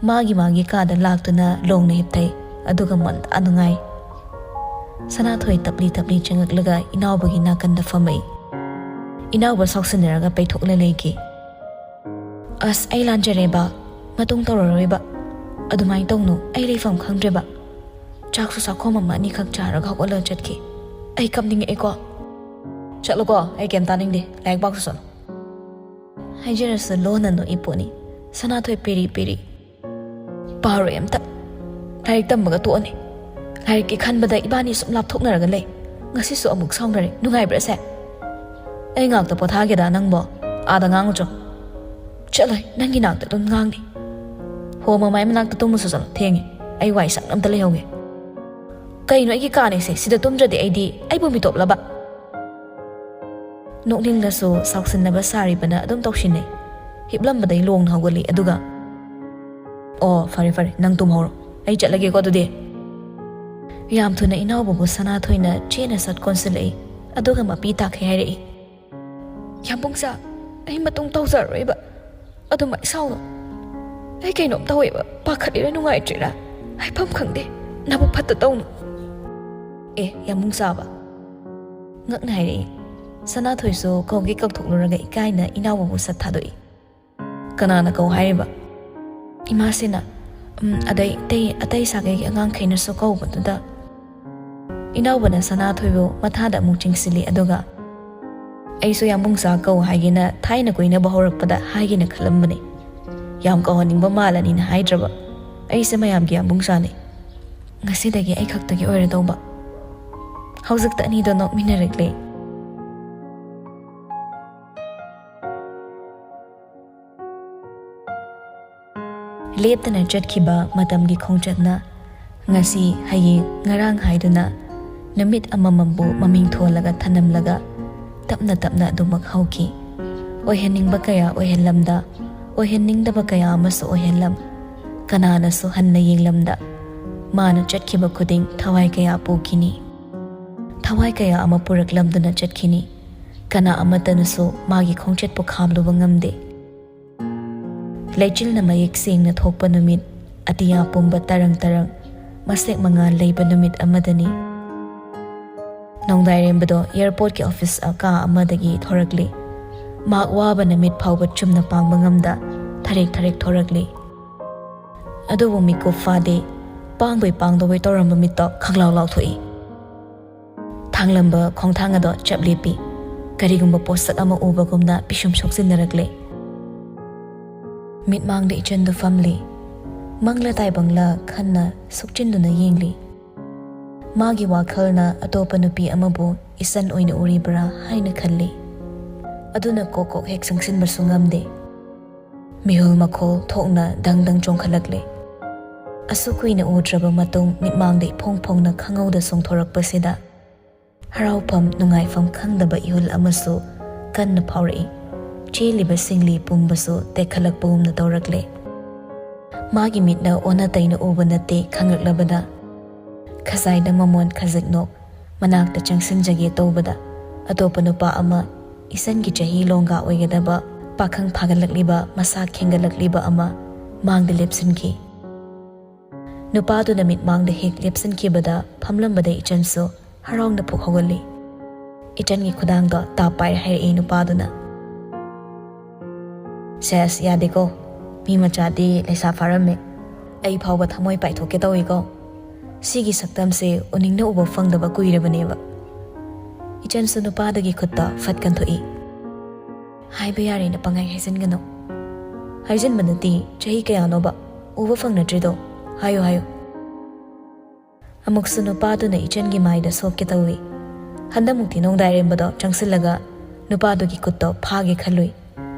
ꯃꯥꯒꯤ ꯃꯥꯒꯤ ꯀꯥꯗ ꯂꯥꯛꯇꯨꯅ ꯂꯣꯡꯅ ꯍꯤꯞꯊꯩ, ꯑꯗꯨꯒ ꯃꯟꯗꯥ ꯅꯨꯡꯉꯥꯏ꯫ ꯁꯅꯥꯊꯣꯏ ꯇꯞꯂꯤ ꯇꯞꯂꯤ ꯆꯪꯉꯛꯂꯒ ꯏꯅꯥꯎꯕꯒꯤ ꯅꯥꯀꯟꯗ ꯐꯝꯃꯛꯏ꯫ ꯏꯅꯥꯎꯕ ꯁꯥꯎꯁꯤꯟꯅꯔꯒ ꯄꯩꯊꯣꯛꯂ ꯂꯩꯈꯤ꯫ "ꯑꯁ, ꯑꯩ ꯂꯥꯟꯖꯔꯦꯕ꯫ ꯃꯇꯨꯡ ꯇꯧꯔꯔꯣꯏꯕ꯫ ꯑꯗꯨꯃꯥꯏꯅ ꯇꯧꯅꯨ꯫ ꯑꯩ ꯂꯩꯐꯝ ꯈꯪꯗ꯭ꯔꯦꯕ꯫ ꯆꯥꯛꯁꯨ ꯆꯥꯛꯈꯣꯝ ꯑꯃ ꯑꯅꯤꯈꯛ ꯆꯥꯔꯒ ꯍꯧꯒꯠꯂꯒ ꯆꯠꯈꯤ꯫ ꯑꯩ ꯀꯞꯅꯤꯡꯉꯛꯑꯦꯀꯣ꯫" "ꯆꯠꯂꯣꯀꯣ, ꯑꯩ ꯀꯩꯝ ꯇꯥꯅꯤꯡꯗꯦ꯫ ꯂꯥꯏꯔꯤꯛ ꯄꯥꯎ ꯆꯠꯂꯣ꯫" ꯍꯥꯏꯖꯔꯁꯨ ꯂꯣꯟꯅ ꯅꯣꯛꯏ ꯄꯣꯠꯅꯤ꯫ ꯁꯅꯥꯊꯣꯏ ꯄꯦꯔꯤ ꯄꯦꯔꯤ꯫ "ꯄꯥꯔꯣꯏ ꯑꯝꯇ꯫ ꯂꯥꯏꯔꯤꯛ ꯇꯝꯕꯒ ꯇꯣꯛꯑꯅꯤ꯫ ꯂꯥꯏꯔꯤꯛꯀꯤ ꯈꯟꯕꯗ ꯏꯕꯥꯅꯤ ꯁꯨꯝ ꯂꯥꯞꯊꯣꯛꯅꯔꯒ ꯂꯩ꯫ ꯉꯁꯤꯁꯨ ꯑꯃꯨꯛ ꯁꯥꯎꯅꯔꯦ꯫ ꯅꯨꯡꯉꯥꯏꯕ꯭ꯔꯥ ꯁꯦ? ꯑꯩ ꯉꯥꯛꯇ ꯄꯣꯊꯥꯒꯦꯗ ꯅꯪꯕꯣ꯫ ꯑꯥꯗ ꯉꯥꯡꯉꯨꯆꯣ꯫ ꯆꯠꯂꯣꯏ, ꯅꯪꯒꯤ ꯅꯥꯛꯇ ꯑꯗꯨꯝ ꯉꯥꯡꯅꯤ꯫ ꯍꯣ, ꯃꯃꯥꯏ ꯃꯅꯥꯛꯇ ꯇꯨꯝꯃꯨꯆꯣ ꯆꯠꯂꯣ, ꯊꯦꯡꯉꯦ꯫ ꯑꯩ ꯋꯥꯏ ꯁꯪꯅ ꯑꯝꯇ ꯂꯩꯍꯧꯒꯦ꯫ ꯀꯩꯅꯣ ꯑꯩꯒꯤ ꯀꯥꯅꯦꯁꯦ, ꯁꯤꯗ ꯇꯨꯝꯗ꯭ꯔꯗꯤ ꯑꯩꯗꯤ ꯑꯩꯕꯨ ꯃꯤꯇꯣꯞꯂꯕ? ꯅꯣꯛꯅꯤꯡꯂꯁꯨ ꯁꯥꯎꯁꯤꯟꯅꯕ ꯁꯥꯔꯤꯕꯅ ꯑꯗꯨꯝ ꯇꯧꯁꯤꯟꯅꯩ꯫ ꯍꯤꯞꯂꯝꯕꯗꯩ ꯂꯣꯡꯅ ꯍꯧꯒꯠꯂꯤ, ꯑꯗꯨꯒ, "ꯑꯣ, ꯐꯔꯦ ꯐꯔꯦ, ꯅꯪ ꯇꯨꯝꯍꯧꯔꯣ, ꯑꯩ ꯆꯠꯂꯒꯦꯀꯣ ꯑꯗꯨꯗꯤ꯫" ꯌꯥꯝ ꯊꯨꯅ ꯏꯅꯥꯎꯕꯕꯨ ꯁꯅꯥꯊꯣꯏꯅ ꯆꯦꯅ ꯁꯠ ꯀꯣꯟꯁꯤꯜꯂꯛꯏ, ꯑꯗꯨꯒ ꯃꯄꯤ ꯇꯥꯈꯩ ꯍꯥꯏꯔꯛꯏ, "ꯌꯥꯝꯕꯨꯡꯁꯥ, ꯑꯩ ꯃꯇꯨꯡ ꯇꯧꯖꯔꯔꯣꯏꯕ꯫ ꯑꯗꯨꯃꯥꯏ ꯁꯥꯎꯅꯨ꯫ ꯑꯩ ꯀꯩꯅꯣꯝ ꯇꯧꯋꯦꯕ, ꯄꯥꯈꯠꯂꯤꯔ ꯅꯨꯡꯉꯥꯏꯇ꯭ꯔꯤꯔ ꯍꯥꯏꯐꯝ ꯈꯪꯗꯦ꯫ ꯅꯕꯨꯛ ꯐꯠꯇ ꯇꯧꯅꯨ꯫" "ꯑꯦ, ꯌꯥꯝꯕꯨꯡꯁꯥꯕ꯫" ꯉꯛꯅ ꯍꯥꯏꯔꯛꯏ꯫ ꯁꯅꯥꯊꯣꯏꯁꯨ ꯀꯧꯒꯦ ꯀꯧꯊꯣꯛꯂꯨꯔꯒ ꯏꯀꯥꯏꯅ ꯏꯅꯥꯎꯕꯕꯨ ꯁꯠ ꯊꯥꯗꯣꯛꯏ꯫ "ꯀꯅꯥꯅ ꯀꯧ ꯍꯥꯏꯔꯤꯕ?" "ꯏꯃꯥꯁꯤꯅ꯫ ꯎꯝ, ꯑꯗꯩ ꯑꯇꯩ, ꯑꯇꯩ ꯁꯥꯒꯩꯒꯤ ꯑꯉꯥꯡꯈꯩꯅꯁꯨ ꯀꯧꯕꯗꯨꯗ꯫" ꯏꯅꯥꯎꯕꯅ ꯁꯅꯥꯊꯣꯏꯕꯨ ꯃꯊꯥꯗ ꯑꯃꯨꯛ ꯆꯤꯡꯁꯤꯜꯂꯤ, ꯑꯗꯨꯒ, "ꯑꯩꯁꯨ ꯌꯥꯝꯕꯨꯡꯁꯥ ꯀꯧ ꯍꯥꯏꯒꯦꯅ ꯊꯥꯏꯅ ꯀꯣꯏꯅꯕ ꯍꯧꯔꯛꯄꯗ ꯍꯥꯏꯒꯦꯅ ꯈꯜꯂꯝꯕꯅꯤ꯫ ꯌꯥꯝ ꯀꯧꯍꯟꯅꯤꯡꯕ ꯃꯥꯜꯂꯅꯤꯅ ꯍꯥꯏꯗ꯭ꯔꯕ꯫ ꯑꯩꯁꯦ ꯃꯌꯥꯝꯒꯤ ꯌꯥꯝꯕꯨꯡꯁꯥꯅꯤ꯫ ꯉꯁꯤꯗꯒꯤ ꯑꯩ ꯈꯛꯇꯒꯤ ꯑꯣꯏꯔꯗꯧꯕ꯫" ꯍꯧꯖꯤꯛꯇ ꯑꯅꯤꯗꯣ ꯅꯣꯛꯃꯤꯟꯅꯔꯛꯂꯦ꯫ ꯂꯦꯞꯇꯅ ꯆꯠꯈꯤꯕ ꯃꯇꯝꯒꯤ ꯈꯣꯡꯆꯠꯅ ꯉꯁꯤ, ꯍꯌꯦꯡ, ꯉꯔꯥꯡ ꯍꯥꯏꯗꯨꯅ ꯅꯨꯃꯤꯠ ꯑꯃꯃꯝꯕꯨ ꯃꯃꯤꯡ ꯊꯣꯜꯂꯒ ꯊꯅꯝꯂꯒ ꯇꯞꯅ ꯇꯞꯅ ꯑꯗꯨꯃꯛ ꯍꯧꯈꯤ꯫ ꯑꯣꯏꯍꯟꯅꯤꯡꯕ ꯀꯌꯥ ꯑꯣꯏꯍꯜꯂꯝꯗ, ꯑꯣꯏꯍꯟꯅꯤꯡꯗꯕ ꯀꯌꯥ ꯑꯃꯁꯨ ꯑꯣꯏꯍꯜꯂꯝ꯫ ꯀꯅꯥꯅꯁꯨ ꯍꯟꯅ ꯌꯦꯡꯂꯝꯗ, ꯃꯥꯅ ꯆꯠꯈꯤꯕ ꯈꯨꯗꯤꯡ ꯊꯋꯥꯏ ꯀꯌꯥ ꯄꯨꯈꯤꯅꯤ꯫ ꯊꯋꯥꯏ ꯀꯌꯥ ꯑꯃ ꯄꯨꯔꯛꯂꯝꯗꯨꯅ ꯆꯠꯈꯤꯅꯤ꯫ ꯀꯅꯥ ꯑꯃꯠꯇꯅꯁꯨ ꯃꯥꯒꯤ ꯈꯣꯡꯆꯠꯄꯨ ꯈꯥꯝꯂꯨꯕ ꯉꯝꯗꯦ꯫ ꯂꯩꯆꯤꯜꯅ ꯃꯌꯦꯛ ꯁꯦꯡꯅ ꯊꯣꯛꯄ ꯅꯨꯃꯤꯠ, ꯑꯇꯤꯌꯥ ꯄꯨꯝꯕ ꯇꯔꯪ ꯇꯔꯪ, ꯃꯁꯦꯛ ꯃꯉꯥꯜ ꯂꯩꯕ ꯅꯨꯃꯤꯠ ꯑꯃꯗꯅꯤ꯫ ꯅꯣꯡꯗꯥꯏꯔꯦꯝꯕꯗꯣ ꯑꯦꯌꯥꯔꯄꯣꯔꯠꯀꯤ ꯑꯣꯐꯤꯁ ꯀꯥ ꯑꯃꯗꯒꯤ ꯊꯣꯔꯛꯂꯤ꯫ ꯃꯍꯥꯛ ꯋꯥꯕꯅ ꯃꯤꯠ ꯐꯥꯎꯕ ꯆꯨꯝꯅ ꯄꯥꯡꯕ ꯉꯝꯗ ꯊꯔꯦꯛ ꯊꯔꯦꯛ ꯊꯣꯔꯛꯂꯤ꯫ ꯑꯗꯨꯕꯨ ꯃꯤꯀꯨꯞ ꯐꯥꯗꯦ꯫ ꯄꯥꯡꯕꯣꯏ ꯄꯥꯡꯗꯕꯣꯏ ꯇꯧꯔꯝꯕ ꯃꯤꯠꯇꯣ ꯈꯪꯂꯥꯎ ꯂꯥꯎꯊꯣꯛꯏ꯫ ꯊꯥꯡꯂꯝꯕ ꯈꯣꯡꯊꯥꯡ ꯑꯗꯣ ꯆꯞ ꯂꯦꯞꯄꯤ꯫ ꯀꯔꯤꯒꯨꯝꯕ ꯄꯣꯠꯁꯛ ꯑꯃ ꯎꯕꯒꯨꯝꯅ ꯄꯤꯁꯨꯝ ꯁꯣꯛꯆꯤꯟꯅꯔꯛꯂꯦ꯫ ꯃꯤꯠꯃꯥꯡꯗ ꯏꯆꯟꯗꯨ ꯐꯝꯂꯤ꯫ ꯃꯪꯂ ꯇꯥꯏꯕꯪꯂ ꯈꯟꯅ ꯁꯣꯛꯆꯤꯟꯗꯨꯅ ꯌꯦꯡꯂꯤ꯫ ꯃꯥꯒꯤ ꯋꯥꯈꯜꯅ ꯑꯇꯣꯞꯄ ꯅꯨꯄꯤ ꯑꯃꯕꯨ ꯏꯆꯟ ꯑꯣꯏꯅ ꯎꯔꯤꯕ꯭ꯔꯥ ꯍꯥꯏꯅ ꯈꯜꯂꯤ꯫ ꯑꯗꯨꯅ ꯀꯣꯛ ꯀꯣꯛ ꯍꯦꯛ ꯆꯪꯁꯤꯟꯕꯁꯨ ꯉꯝꯗꯦ꯫ ꯃꯤꯍꯨꯜ ꯃꯈꯣꯜ ꯊꯣꯛꯅ ꯗꯪ ꯗꯪ ꯆꯣꯡꯈꯠꯂꯛꯂꯦ꯫ ꯑꯁꯨꯛ ꯀꯨꯏꯅ ꯎꯗ꯭ꯔꯕ ꯃꯇꯨꯡ ꯃꯤꯠꯃꯥꯡꯗ ꯏꯐꯣꯡ ꯐꯣꯡꯅ ꯈꯪꯍꯧꯗ ꯆꯣꯡꯊꯣꯔꯛꯄꯁꯤꯗ ꯍꯔꯥꯎꯐꯝ ꯅꯨꯡꯉꯥꯏꯐꯝ ꯈꯪꯗꯕ ꯏꯍꯨꯜ ꯑꯃꯁꯨ ꯀꯟꯅ ꯐꯥꯎꯔꯛꯏ꯫ ꯆꯦꯜꯂꯤꯕ ꯁꯤꯡꯂꯤ ꯄꯨꯝꯕꯁꯨ ꯇꯦꯛꯈꯠꯂꯛꯄꯒꯨꯝꯅ ꯇꯧꯔꯛꯂꯦ꯫ ꯃꯥꯒꯤ ꯃꯤꯠꯅ ꯑꯣꯟꯅ ꯇꯩꯅ ꯎꯕ ꯅꯠꯇꯦ ꯈꯪꯂꯛꯂꯕꯗ ꯈꯖꯥꯏꯗ ꯃꯃꯣꯟ ꯈꯖꯤꯛ ꯅꯣꯛ ꯃꯅꯥꯛꯇ ꯆꯪꯁꯤꯟꯖꯒꯦ ꯇꯧꯕꯗ ꯑꯇꯣꯞꯄ ꯅꯨꯄꯥ ꯑꯃ, ꯏꯆꯟꯒꯤ ꯆꯍꯤ ꯂꯣꯡꯒꯥ ꯑꯣꯏꯒꯗꯕ, ꯄꯥꯈꯪ ꯐꯥꯒꯠꯂꯛꯂꯤꯕ, ꯃꯁꯥ ꯈꯦꯡꯒꯠꯂꯛꯂꯤꯕ ꯑꯃ ꯃꯥꯡꯗ ꯂꯦꯞꯁꯤꯟꯈꯤ꯫ ꯅꯨꯄꯥꯗꯨꯅ ꯃꯤꯠꯃꯥꯡꯗ ꯍꯦꯛ ꯂꯦꯞꯁꯤꯟꯈꯤꯕꯗ ꯐꯝꯂꯝꯕꯗ ꯏꯆꯟꯁꯨ ꯍꯔꯥꯎꯅ ꯄꯨꯛ ꯍꯧꯒꯠꯂꯤ꯫ ꯏꯆꯟꯒꯤ ꯈꯨꯗꯥꯡꯗꯣ ꯇꯥꯞ ꯄꯥꯏꯔ ꯍꯥꯏꯔꯛꯏ ꯅꯨꯄꯥꯗꯨꯅ꯫ "ꯁꯦꯁ, ꯌꯥꯗꯦꯀꯣ, ꯃꯤ ꯃꯆꯥꯗꯤ ꯂꯩꯁꯥ ꯐꯥꯔꯝꯃꯦ꯫ ꯑꯩ ꯐꯥꯎꯕ ꯊꯃꯣꯏ ꯄꯥꯏꯊꯣꯛꯀꯦ ꯇꯧꯏꯀꯣ꯫ ꯁꯤꯒꯤ ꯁꯛꯇꯝꯁꯦ ꯎꯅꯤꯡꯅ ꯎꯕ ꯐꯪꯗꯕ ꯀꯨꯏꯔꯕꯅꯦꯕ꯫" ꯏꯆꯟꯁꯨ ꯅꯨꯄꯥꯗꯨꯒꯤ ꯈꯨꯠꯇ ꯐꯠ ꯀꯟꯊꯣꯛꯏ꯫ "ꯍꯥꯏꯕ ꯌꯥꯔꯦꯅ ꯄꯪꯍꯥꯏ ꯍꯥꯏꯖꯤꯟꯒꯅꯨ꯫" "ꯍꯥꯏꯖꯤꯟꯕ ꯅꯠꯇꯦ, ꯆꯍꯤ ꯀꯌꯥꯅꯣꯕ ꯎꯕ ꯐꯪꯅꯗ꯭ꯔꯤꯗꯣ? ꯍꯥꯏꯌꯨ, ꯍꯥꯏꯌꯨ꯫" ꯑꯃꯨꯛꯁꯨ ꯅꯨꯄꯥꯗꯨꯅ ꯏꯆꯟꯒꯤ ꯃꯥꯏꯗ ꯁꯣꯛꯀꯦ ꯇꯧꯏ꯫ ꯍꯟꯗꯛꯃꯨꯛꯇꯤ ꯅꯣꯡꯗꯥꯏꯔꯦꯝꯕꯗꯣ ꯆꯪꯁꯤꯜꯂꯒ ꯅꯨꯄꯥꯗꯨꯒꯤ ꯈꯨꯠꯇꯣ ꯐꯥꯒꯦ ꯈꯜꯂꯨꯏ꯫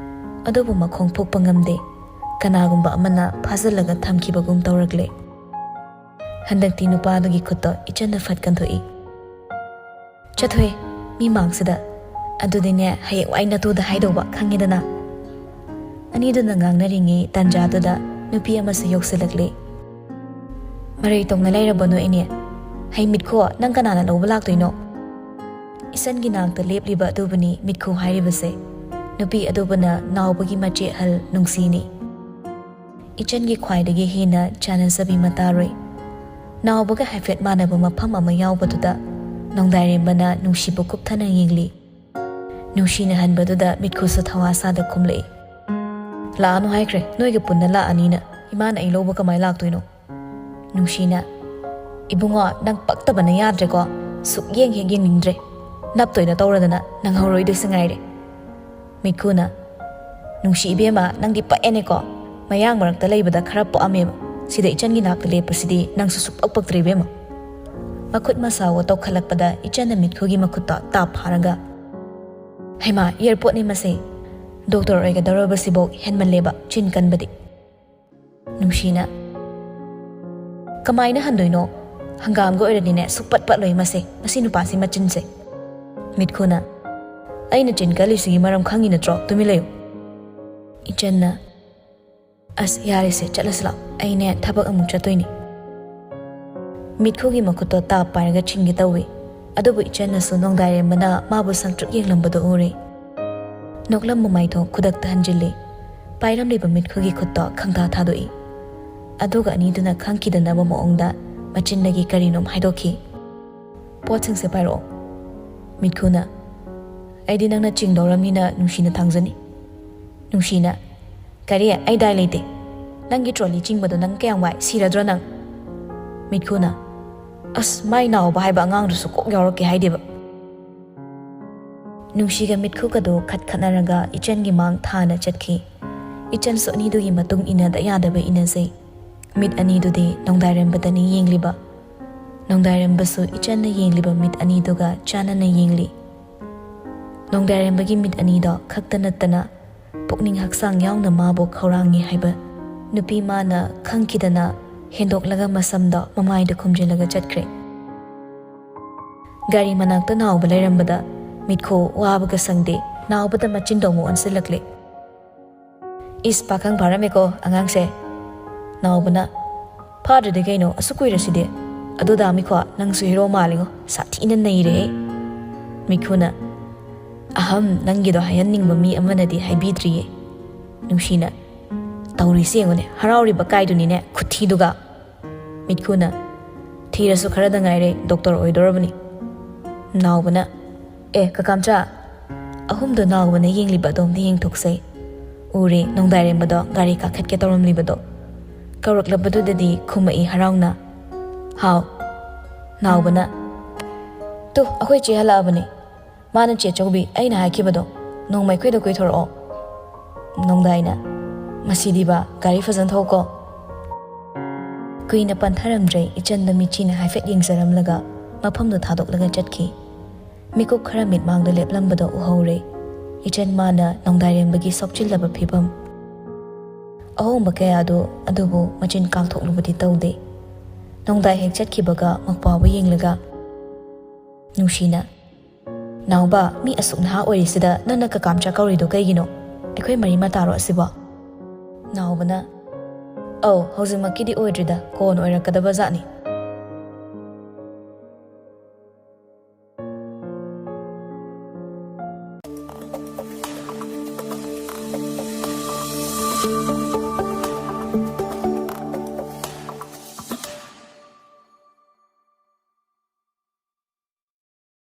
ꯑꯗꯨꯕꯨ ꯃꯈꯣꯡ ꯐꯨꯛꯄ ꯉꯝꯗꯦ꯫ ꯀꯅꯥꯒꯨꯝꯕ ꯑꯃꯅ ꯐꯥꯖꯤꯜꯂꯒ ꯊꯝꯈꯤꯕꯒꯨꯝ ꯇꯧꯔꯛꯂꯦ꯫ ꯍꯟꯗꯛꯇꯤ ꯅꯨꯄꯥꯗꯨꯒꯤ ꯈꯨꯠꯇꯣ ꯏꯆꯟꯅ ꯐꯠ ꯀꯟꯊꯣꯛꯏ꯫ "ꯆꯠꯊꯣꯛꯑꯦ, ꯃꯤ ꯃꯥꯡꯁꯤꯗ꯫ ꯑꯗꯨꯗꯤꯅꯦ, ꯍꯌꯦꯡꯋꯥꯏ ꯅꯇꯨꯗ ꯍꯥꯏꯗꯧꯕ, ꯈꯪꯉꯦꯗꯅ?" ꯑꯅꯤꯗꯨꯅ ꯉꯥꯡꯅꯔꯤꯉꯩ ꯇꯥꯟꯖꯥꯗꯨꯗ ꯅꯨꯄꯤ ꯑꯃꯁꯨ ꯌꯧꯁꯤꯜꯂꯛꯂꯦ꯫ "ꯃꯔꯩ ꯇꯧꯅ ꯂꯩꯔꯕꯅꯣ ꯏꯅꯦ? ꯍꯩ ꯃꯤꯠꯈꯣ, ꯅꯪ ꯀꯅꯥꯅ ꯂꯧꯕ ꯂꯥꯛꯇꯣꯏꯅꯣ?" ꯏꯆꯟꯒꯤ ꯅꯥꯛꯇ ꯂꯦꯞꯂꯤꯕ ꯑꯗꯨꯕꯨꯅꯤ ꯃꯤꯠꯈꯨ ꯍꯥꯏꯔꯤꯕꯁꯦ꯫ ꯅꯨꯄꯤ ꯑꯗꯨꯕꯨꯅ ꯅꯥꯎꯕꯒꯤ ꯃꯆꯦ ꯑꯍꯜ ꯅꯨꯡꯁꯤꯅꯤ꯫ ꯏꯆꯟꯒꯤ ꯈ꯭ꯋꯥꯏꯗꯒꯤ ꯍꯦꯟꯅ ꯆꯥꯟꯅꯖꯕꯤ ꯃꯇꯥꯔꯣꯏ꯫ ꯅꯥꯎꯕꯒ ꯍꯥꯏꯐꯦꯠ ꯃꯥꯟꯅꯕ ꯃꯐꯝ ꯑꯃ ꯌꯥꯎꯕꯗꯨꯗ ꯅꯣꯡꯗꯥꯏꯔꯦꯝꯕꯅ ꯅꯨꯡꯁꯤꯕ ꯀꯨꯞꯊꯅ ꯌꯦꯡꯂꯤ꯫ ꯅꯨꯡꯁꯤꯅ ꯍꯟꯕꯗꯨꯗ ꯃꯤꯠꯈꯨꯁꯨ ꯊꯋꯥ ꯁꯥꯗ ꯈꯨꯝꯂꯛꯏ꯫ "ꯂꯥꯛꯑꯅꯨ ꯍꯥꯏꯈ꯭ꯔꯦ, ꯅꯣꯏꯒ ꯄꯨꯟꯅ ꯂꯥꯛꯑꯅꯤꯅ ꯏꯃꯥꯅ ꯑꯩ ꯂꯧꯕ ꯀꯃꯥꯏ ꯂꯥꯛꯇꯣꯏꯅꯣ?" ꯅꯨꯡꯁꯤꯅ, "ꯏꯕꯨꯡꯉꯣ, ꯅꯪ ꯄꯛꯇꯕꯅ ꯌꯥꯗ꯭ꯔꯦꯀꯣ꯫ ꯁꯨꯛ ꯌꯦꯡ ꯍꯦꯛ ꯌꯦꯡꯅꯤꯡꯗ꯭ꯔꯦ꯫ ꯅꯞꯇꯣꯏꯅ ꯇꯧꯔꯗꯅ ꯅꯪ ꯍꯧꯔꯣꯏꯗꯣꯏꯁꯤ ꯉꯥꯏꯔꯦ꯫" ꯃꯤꯠꯈꯨꯅ, "ꯅꯨꯡꯁꯤ ꯏꯕꯦꯝꯃ, ꯅꯪꯗꯤ ꯄꯛꯑꯦꯅꯦꯀꯣ꯫ ꯃꯌꯥꯡ ꯃꯔꯛꯇ ꯂꯩꯕꯗ ꯈꯔ ꯄꯛꯑꯝꯃꯦꯕ꯫ ꯁꯤꯗ ꯏꯆꯟꯒꯤ ꯅꯥꯛꯇ ꯂꯦꯞꯄꯁꯤꯗꯤ ꯅꯪꯁꯨ ꯁꯨꯛꯄꯛ ꯄꯛꯇ꯭ꯔꯦ ꯏꯕꯦꯝꯃ꯫" ꯃꯈꯨꯠ ꯃꯁꯥꯋꯣ ꯇꯧꯈꯠꯂꯛꯄꯗ ꯏꯆꯟꯅ ꯃꯤꯠꯈꯨꯒꯤ ꯃꯈꯨꯠꯇꯣ ꯇꯥꯞ ꯐꯥꯔꯒ, "ꯍꯩꯃꯥ, ꯑꯦꯌꯥꯔꯄꯣꯔꯠꯅꯤ ꯃꯁꯦ꯫ ꯗꯣꯛꯇꯔ ꯑꯣꯏꯒꯗꯧꯔꯕꯁꯤꯐꯧ ꯍꯦꯟꯃꯜꯂꯦꯕ ꯆꯤꯟ ꯀꯟꯕꯗꯤ"꯫ ꯅꯨꯡꯁꯤꯅ, "ꯀꯃꯥꯏꯅ ꯍꯟꯗꯣꯏꯅꯣ? ꯍꯪꯒꯥꯝꯒ ꯑꯣꯏꯔꯗꯤꯅꯦ ꯁꯨꯛꯄꯠ ꯄꯠꯂꯣꯏ ꯃꯁꯦ, ꯃꯁꯤ ꯅꯨꯄꯥꯁꯤ ꯃꯆꯤꯟꯁꯦ"꯫ ꯃꯤꯠꯈꯨꯅ, "ꯑꯩꯅ ꯆꯤꯟ ꯀꯜꯂꯤꯁꯤꯒꯤ ꯃꯔꯝ ꯈꯪꯉꯤ ꯅꯠꯇ꯭ꯔꯣ? ꯇꯨꯃꯤꯟ ꯂꯩꯌꯨ"꯫ ꯏꯆꯟꯅ, "ꯑꯁ, ꯌꯥꯔꯦꯁꯦ, ꯆꯠꯂꯁꯤ ꯂꯥꯛꯑꯣ, ꯑꯩꯅꯦ ꯊꯕꯛ ꯑꯃꯨꯛ ꯆꯠꯇꯣꯏꯅꯤ"꯫ ꯃꯤꯠꯈꯨꯒꯤ ꯃꯈꯨꯠꯇꯣ ꯇꯥꯞ ꯄꯥꯏꯔꯒ ꯆꯤꯡꯒꯦ ꯇꯧꯏ꯫ ꯑꯗꯨꯕꯨ ꯏꯆꯟꯅꯁꯨ ꯅꯣꯡꯗꯥꯏꯔꯦꯝꯕꯅ ꯃꯥꯕꯨ ꯁꯪꯇ꯭ꯔꯤꯛ ꯌꯦꯡꯂꯝꯕꯗꯣ ꯎꯔꯦ꯫ ꯅꯣꯛꯂꯝꯕ ꯃꯥꯏꯊꯣꯡ ꯈꯨꯗꯛꯇ ꯍꯟꯖꯤꯜꯂꯤ꯫ ꯄꯥꯏꯔꯝꯂꯤꯕ ꯃꯤꯠꯈꯨꯒꯤ ꯈꯨꯠꯇꯣ ꯈꯪꯊꯥ ꯊꯥꯗꯣꯛꯏ꯫ ꯑꯗꯨꯒ ꯑꯅꯤꯗꯨꯅ ꯈꯪꯈꯤꯗꯅꯕ ꯃꯑꯣꯡꯗ ꯃꯆꯤꯟꯗꯒꯤ ꯀꯔꯤꯅꯣꯝ ꯍꯥꯏꯗꯣꯛꯈꯤ꯫ "ꯄꯣꯠꯁꯤꯡꯁꯦ ꯄꯥꯏꯔꯛꯑꯣ"꯫ ꯃꯤꯠꯈꯨꯅ, "ꯑꯩꯗꯤ ꯅꯪꯅ ꯆꯤꯡꯗꯧꯔꯝꯅꯤꯅ ꯅꯨꯡꯁꯤꯅ ꯊꯥꯡꯖꯅꯤ"꯫ ꯅꯨꯡꯁꯤꯅ, "ꯀꯔꯤ? ꯑꯩ ꯗꯥꯏ ꯂꯩꯇꯦ꯫ ꯅꯪꯒꯤ ꯇ꯭ꯔꯣꯂꯤ ꯆꯤꯡꯕꯗꯣ ꯅꯪ ꯀꯌꯥꯝ ꯋꯥꯏ? ꯁꯤꯔꯗ꯭ꯔꯣ ꯅꯪ?" ꯃꯤꯠꯈꯨꯅ, "ꯑꯁ, ꯃꯥꯏ ꯅꯥꯎꯕ ꯍꯥꯏꯕ ꯑꯉꯥꯡꯗꯨꯁꯨ ꯀꯣꯛ ꯌꯥꯎꯔꯛꯀꯦ ꯍꯥꯏꯗꯦꯕ"꯫ ꯅꯨꯡꯁꯤꯒ ꯃꯤꯠꯈꯨꯒꯗꯨ ꯈꯠ ꯈꯠꯅꯔꯒ ꯏꯆꯟꯒꯤ ꯃꯥꯡ ꯊꯥꯅ ꯆꯠꯈꯤ꯫ ꯏꯆꯟꯁꯨ ꯑꯅꯤꯗꯨꯒꯤ ꯃꯇꯨꯡ ꯏꯟꯅꯗ ꯌꯥꯗꯕ ꯏꯟꯅꯖꯩ꯫ ꯃꯤꯠ ꯑꯅꯤꯗꯨꯗꯤ ꯅꯣꯡꯗꯥꯏꯔꯦꯝꯕꯗꯅꯤ ꯌꯦꯡꯂꯤꯕ꯫ ꯅꯣꯡꯗꯥꯏꯔꯦꯝꯕꯁꯨ ꯏꯆꯟꯅ ꯌꯦꯡꯂꯤꯕ ꯃꯤꯠ ꯑꯅꯤꯗꯨꯒ ꯆꯥꯟꯅꯅ ꯌꯦꯡꯂꯤ꯫ ꯅꯣꯡꯗꯥꯏꯔꯦꯝꯕꯒꯤ ꯃꯤꯠ ꯑꯅꯤꯗꯣ ꯈꯛꯇ ꯅꯠꯇꯅ ꯄꯨꯛꯅꯤꯡ ꯍꯛꯆꯥꯡ ꯌꯥꯎꯅ ꯃꯥꯕꯨ ꯈꯧꯔꯥꯡꯉꯤ ꯍꯥꯏꯕ ꯅꯨꯄꯤ ꯃꯥꯅ ꯈꯪꯈꯤꯗꯅ ꯍꯦꯟꯗꯣꯛꯂꯒ ꯃꯁꯝꯗꯣ ꯃꯃꯥꯏꯗ ꯈꯨꯝꯖꯤꯜꯂꯒ ꯆꯠꯈ꯭ꯔꯦ꯫ ꯒꯥꯔꯤ ꯃꯅꯥꯛꯇ ꯅꯥꯎꯕ ꯂꯩꯔꯝꯕꯗ ꯃꯤꯠꯈꯨ ꯋꯥꯕꯒ ꯁꯪꯗꯦ, ꯅꯥꯎꯕꯗ ꯃꯆꯤꯟꯗꯣ ꯑꯃꯨꯛ ꯑꯣꯟꯁꯤꯜꯂꯛꯂꯦ꯫ "ꯏꯁ, ꯄꯥꯈꯪ ꯐꯥꯔꯝꯃꯦꯀꯣ ꯑꯉꯥꯡꯁꯦ"꯫ ꯅꯥꯎꯕꯅ, "ꯐꯥꯗ꯭ꯔꯗꯤ ꯀꯩꯅꯣ, ꯑꯁꯨꯛ ꯀꯨꯏꯔꯁꯤꯗꯤ꯫ ꯑꯗꯨꯗ ꯃꯤꯈꯣ, ꯅꯪꯁꯨ ꯍꯦꯔꯣ ꯃꯥꯜꯂꯤꯉꯣ, ꯁꯥꯊꯤꯅ ꯅꯩꯔꯦꯍꯦ"꯫ ꯃꯤꯠꯈꯨꯅ, "ꯑꯍꯝ, ꯅꯪꯒꯤꯗꯣ ꯍꯥꯏꯍꯟꯅꯤꯡꯕ ꯃꯤ ꯑꯃꯅꯗꯤ ꯍꯥꯏꯕꯤꯗ꯭ꯔꯤꯌꯦ"꯫ ꯅꯨꯡꯁꯤꯅ, "ꯇꯧꯔꯤꯁꯤ ꯌꯦꯡꯉꯨꯅꯦ, ꯍꯔꯥꯎꯔꯤꯕ ꯀꯥꯏꯗꯨꯅꯤꯅꯦ ꯈꯨꯊꯤꯗꯨꯒ"꯫ ꯃꯤꯠꯈꯨꯅ, "ꯊꯤꯔꯁꯨ ꯈꯔꯗ ꯉꯥꯏꯔꯦ, ꯗꯣꯛꯇꯔ ꯑꯣꯏꯗꯣꯔꯕꯅꯤ"꯫ ꯅꯥꯎꯕꯅ, "ꯑꯦ, ꯀꯀꯥꯝꯆꯥ"꯫ ꯑꯍꯨꯝꯗꯣ ꯅꯥꯎꯕꯅ ꯌꯦꯡꯂꯤꯕ ꯑꯗꯣꯝꯗ ꯌꯦꯡꯊꯣꯛꯆꯩ꯫ ꯎꯔꯦ ꯅꯣꯡꯗꯥꯏꯔꯦꯝꯕꯗꯣ ꯒꯥꯔꯤ ꯀꯥꯈꯠꯀꯦ ꯇꯧꯔꯝꯂꯤꯕꯗꯣ꯫ ꯀꯧꯔꯛꯂꯕꯗꯨꯗꯗꯤ ꯈꯨꯝꯃꯛꯏ ꯍꯔꯥꯎꯅ, "ꯍꯥꯎ"꯫ ꯅꯥꯎꯕꯅ, "ꯇꯨ, ꯑꯩꯈꯣꯏ ꯆꯦ ꯍꯜꯂꯛꯑꯕꯅꯤ꯫ ꯃꯥꯅ ꯆꯦ ꯆꯧꯕꯤ ꯑꯩꯅ ꯍꯥꯏꯈꯤꯕꯗꯣ, ꯅꯣꯡꯃ ꯑꯩꯈꯣꯏꯗ ꯀꯣꯏꯊꯣꯔꯛꯑꯣ"꯫ ꯅꯣꯡꯗꯥꯏꯅ, "ꯃꯁꯤꯗꯤꯕ, ꯒꯥꯔꯤ ꯐꯖꯅ ꯊꯧꯀꯣ"꯫ ꯀꯨꯏꯅ ꯄꯟꯊꯔꯝꯗ꯭ꯔꯦ꯫ ꯏꯆꯟꯗ ꯃꯤꯠꯆꯤꯅ ꯍꯥꯏꯐꯦꯠ ꯌꯦꯡꯖꯔꯝꯂꯒ ꯃꯐꯝꯗꯨ ꯊꯥꯗꯣꯛꯂꯒ ꯆꯠꯈꯤ꯫ ꯃꯤꯀꯨꯞ ꯈꯔ ꯃꯤꯠꯃꯥꯡꯗ ꯂꯦꯞꯂꯝꯕꯗꯣ ꯎꯍꯧꯔꯦ꯫ ꯏꯆꯟ ꯃꯥꯅ ꯅꯣꯡꯗꯥꯏꯔꯦꯝꯕꯒꯤ ꯁꯣꯛꯆꯤꯜꯂꯕ ꯐꯤꯕꯝ꯫ ꯑꯍꯣꯡꯕ ꯀꯌꯥꯗꯨ ꯑꯗꯨꯕꯨ ꯃꯆꯤꯟ ꯀꯥꯡꯊꯣꯛꯂꯨꯕꯗꯤ ꯇꯧꯗꯦ꯫ ꯅꯣꯡꯗꯥꯏ ꯍꯦꯛ ꯆꯠꯈꯤꯕꯒ ꯃꯧꯄ꯭ꯋꯥꯕꯨ ꯌꯦꯡꯂꯒ ꯅꯨꯡꯁꯤꯅ, "ꯅꯥꯎꯕ, ꯃꯤ ꯑꯁꯨꯛ ꯅꯍꯥ ꯑꯣꯏꯔꯤꯁꯤꯗ ꯅꯪꯅ ꯀꯀꯥꯝꯆꯥ ꯀꯧꯔꯤꯗꯣ ꯀꯩꯒꯤꯅꯣ? ꯑꯩꯈꯣꯏ ꯃꯔꯤ ꯃꯇꯥꯔꯣ ꯑꯁꯤꯕꯣ?" ꯅꯥꯎꯕꯅ, "ꯑꯧ, ꯍꯧꯖꯤꯛꯃꯛꯀꯤꯗꯤ ꯑꯣꯏꯗ꯭ꯔꯤꯗ, ꯀꯣꯟ ꯑꯣꯏꯔꯛꯀꯗꯕ ꯖꯥꯠꯅꯤ"꯫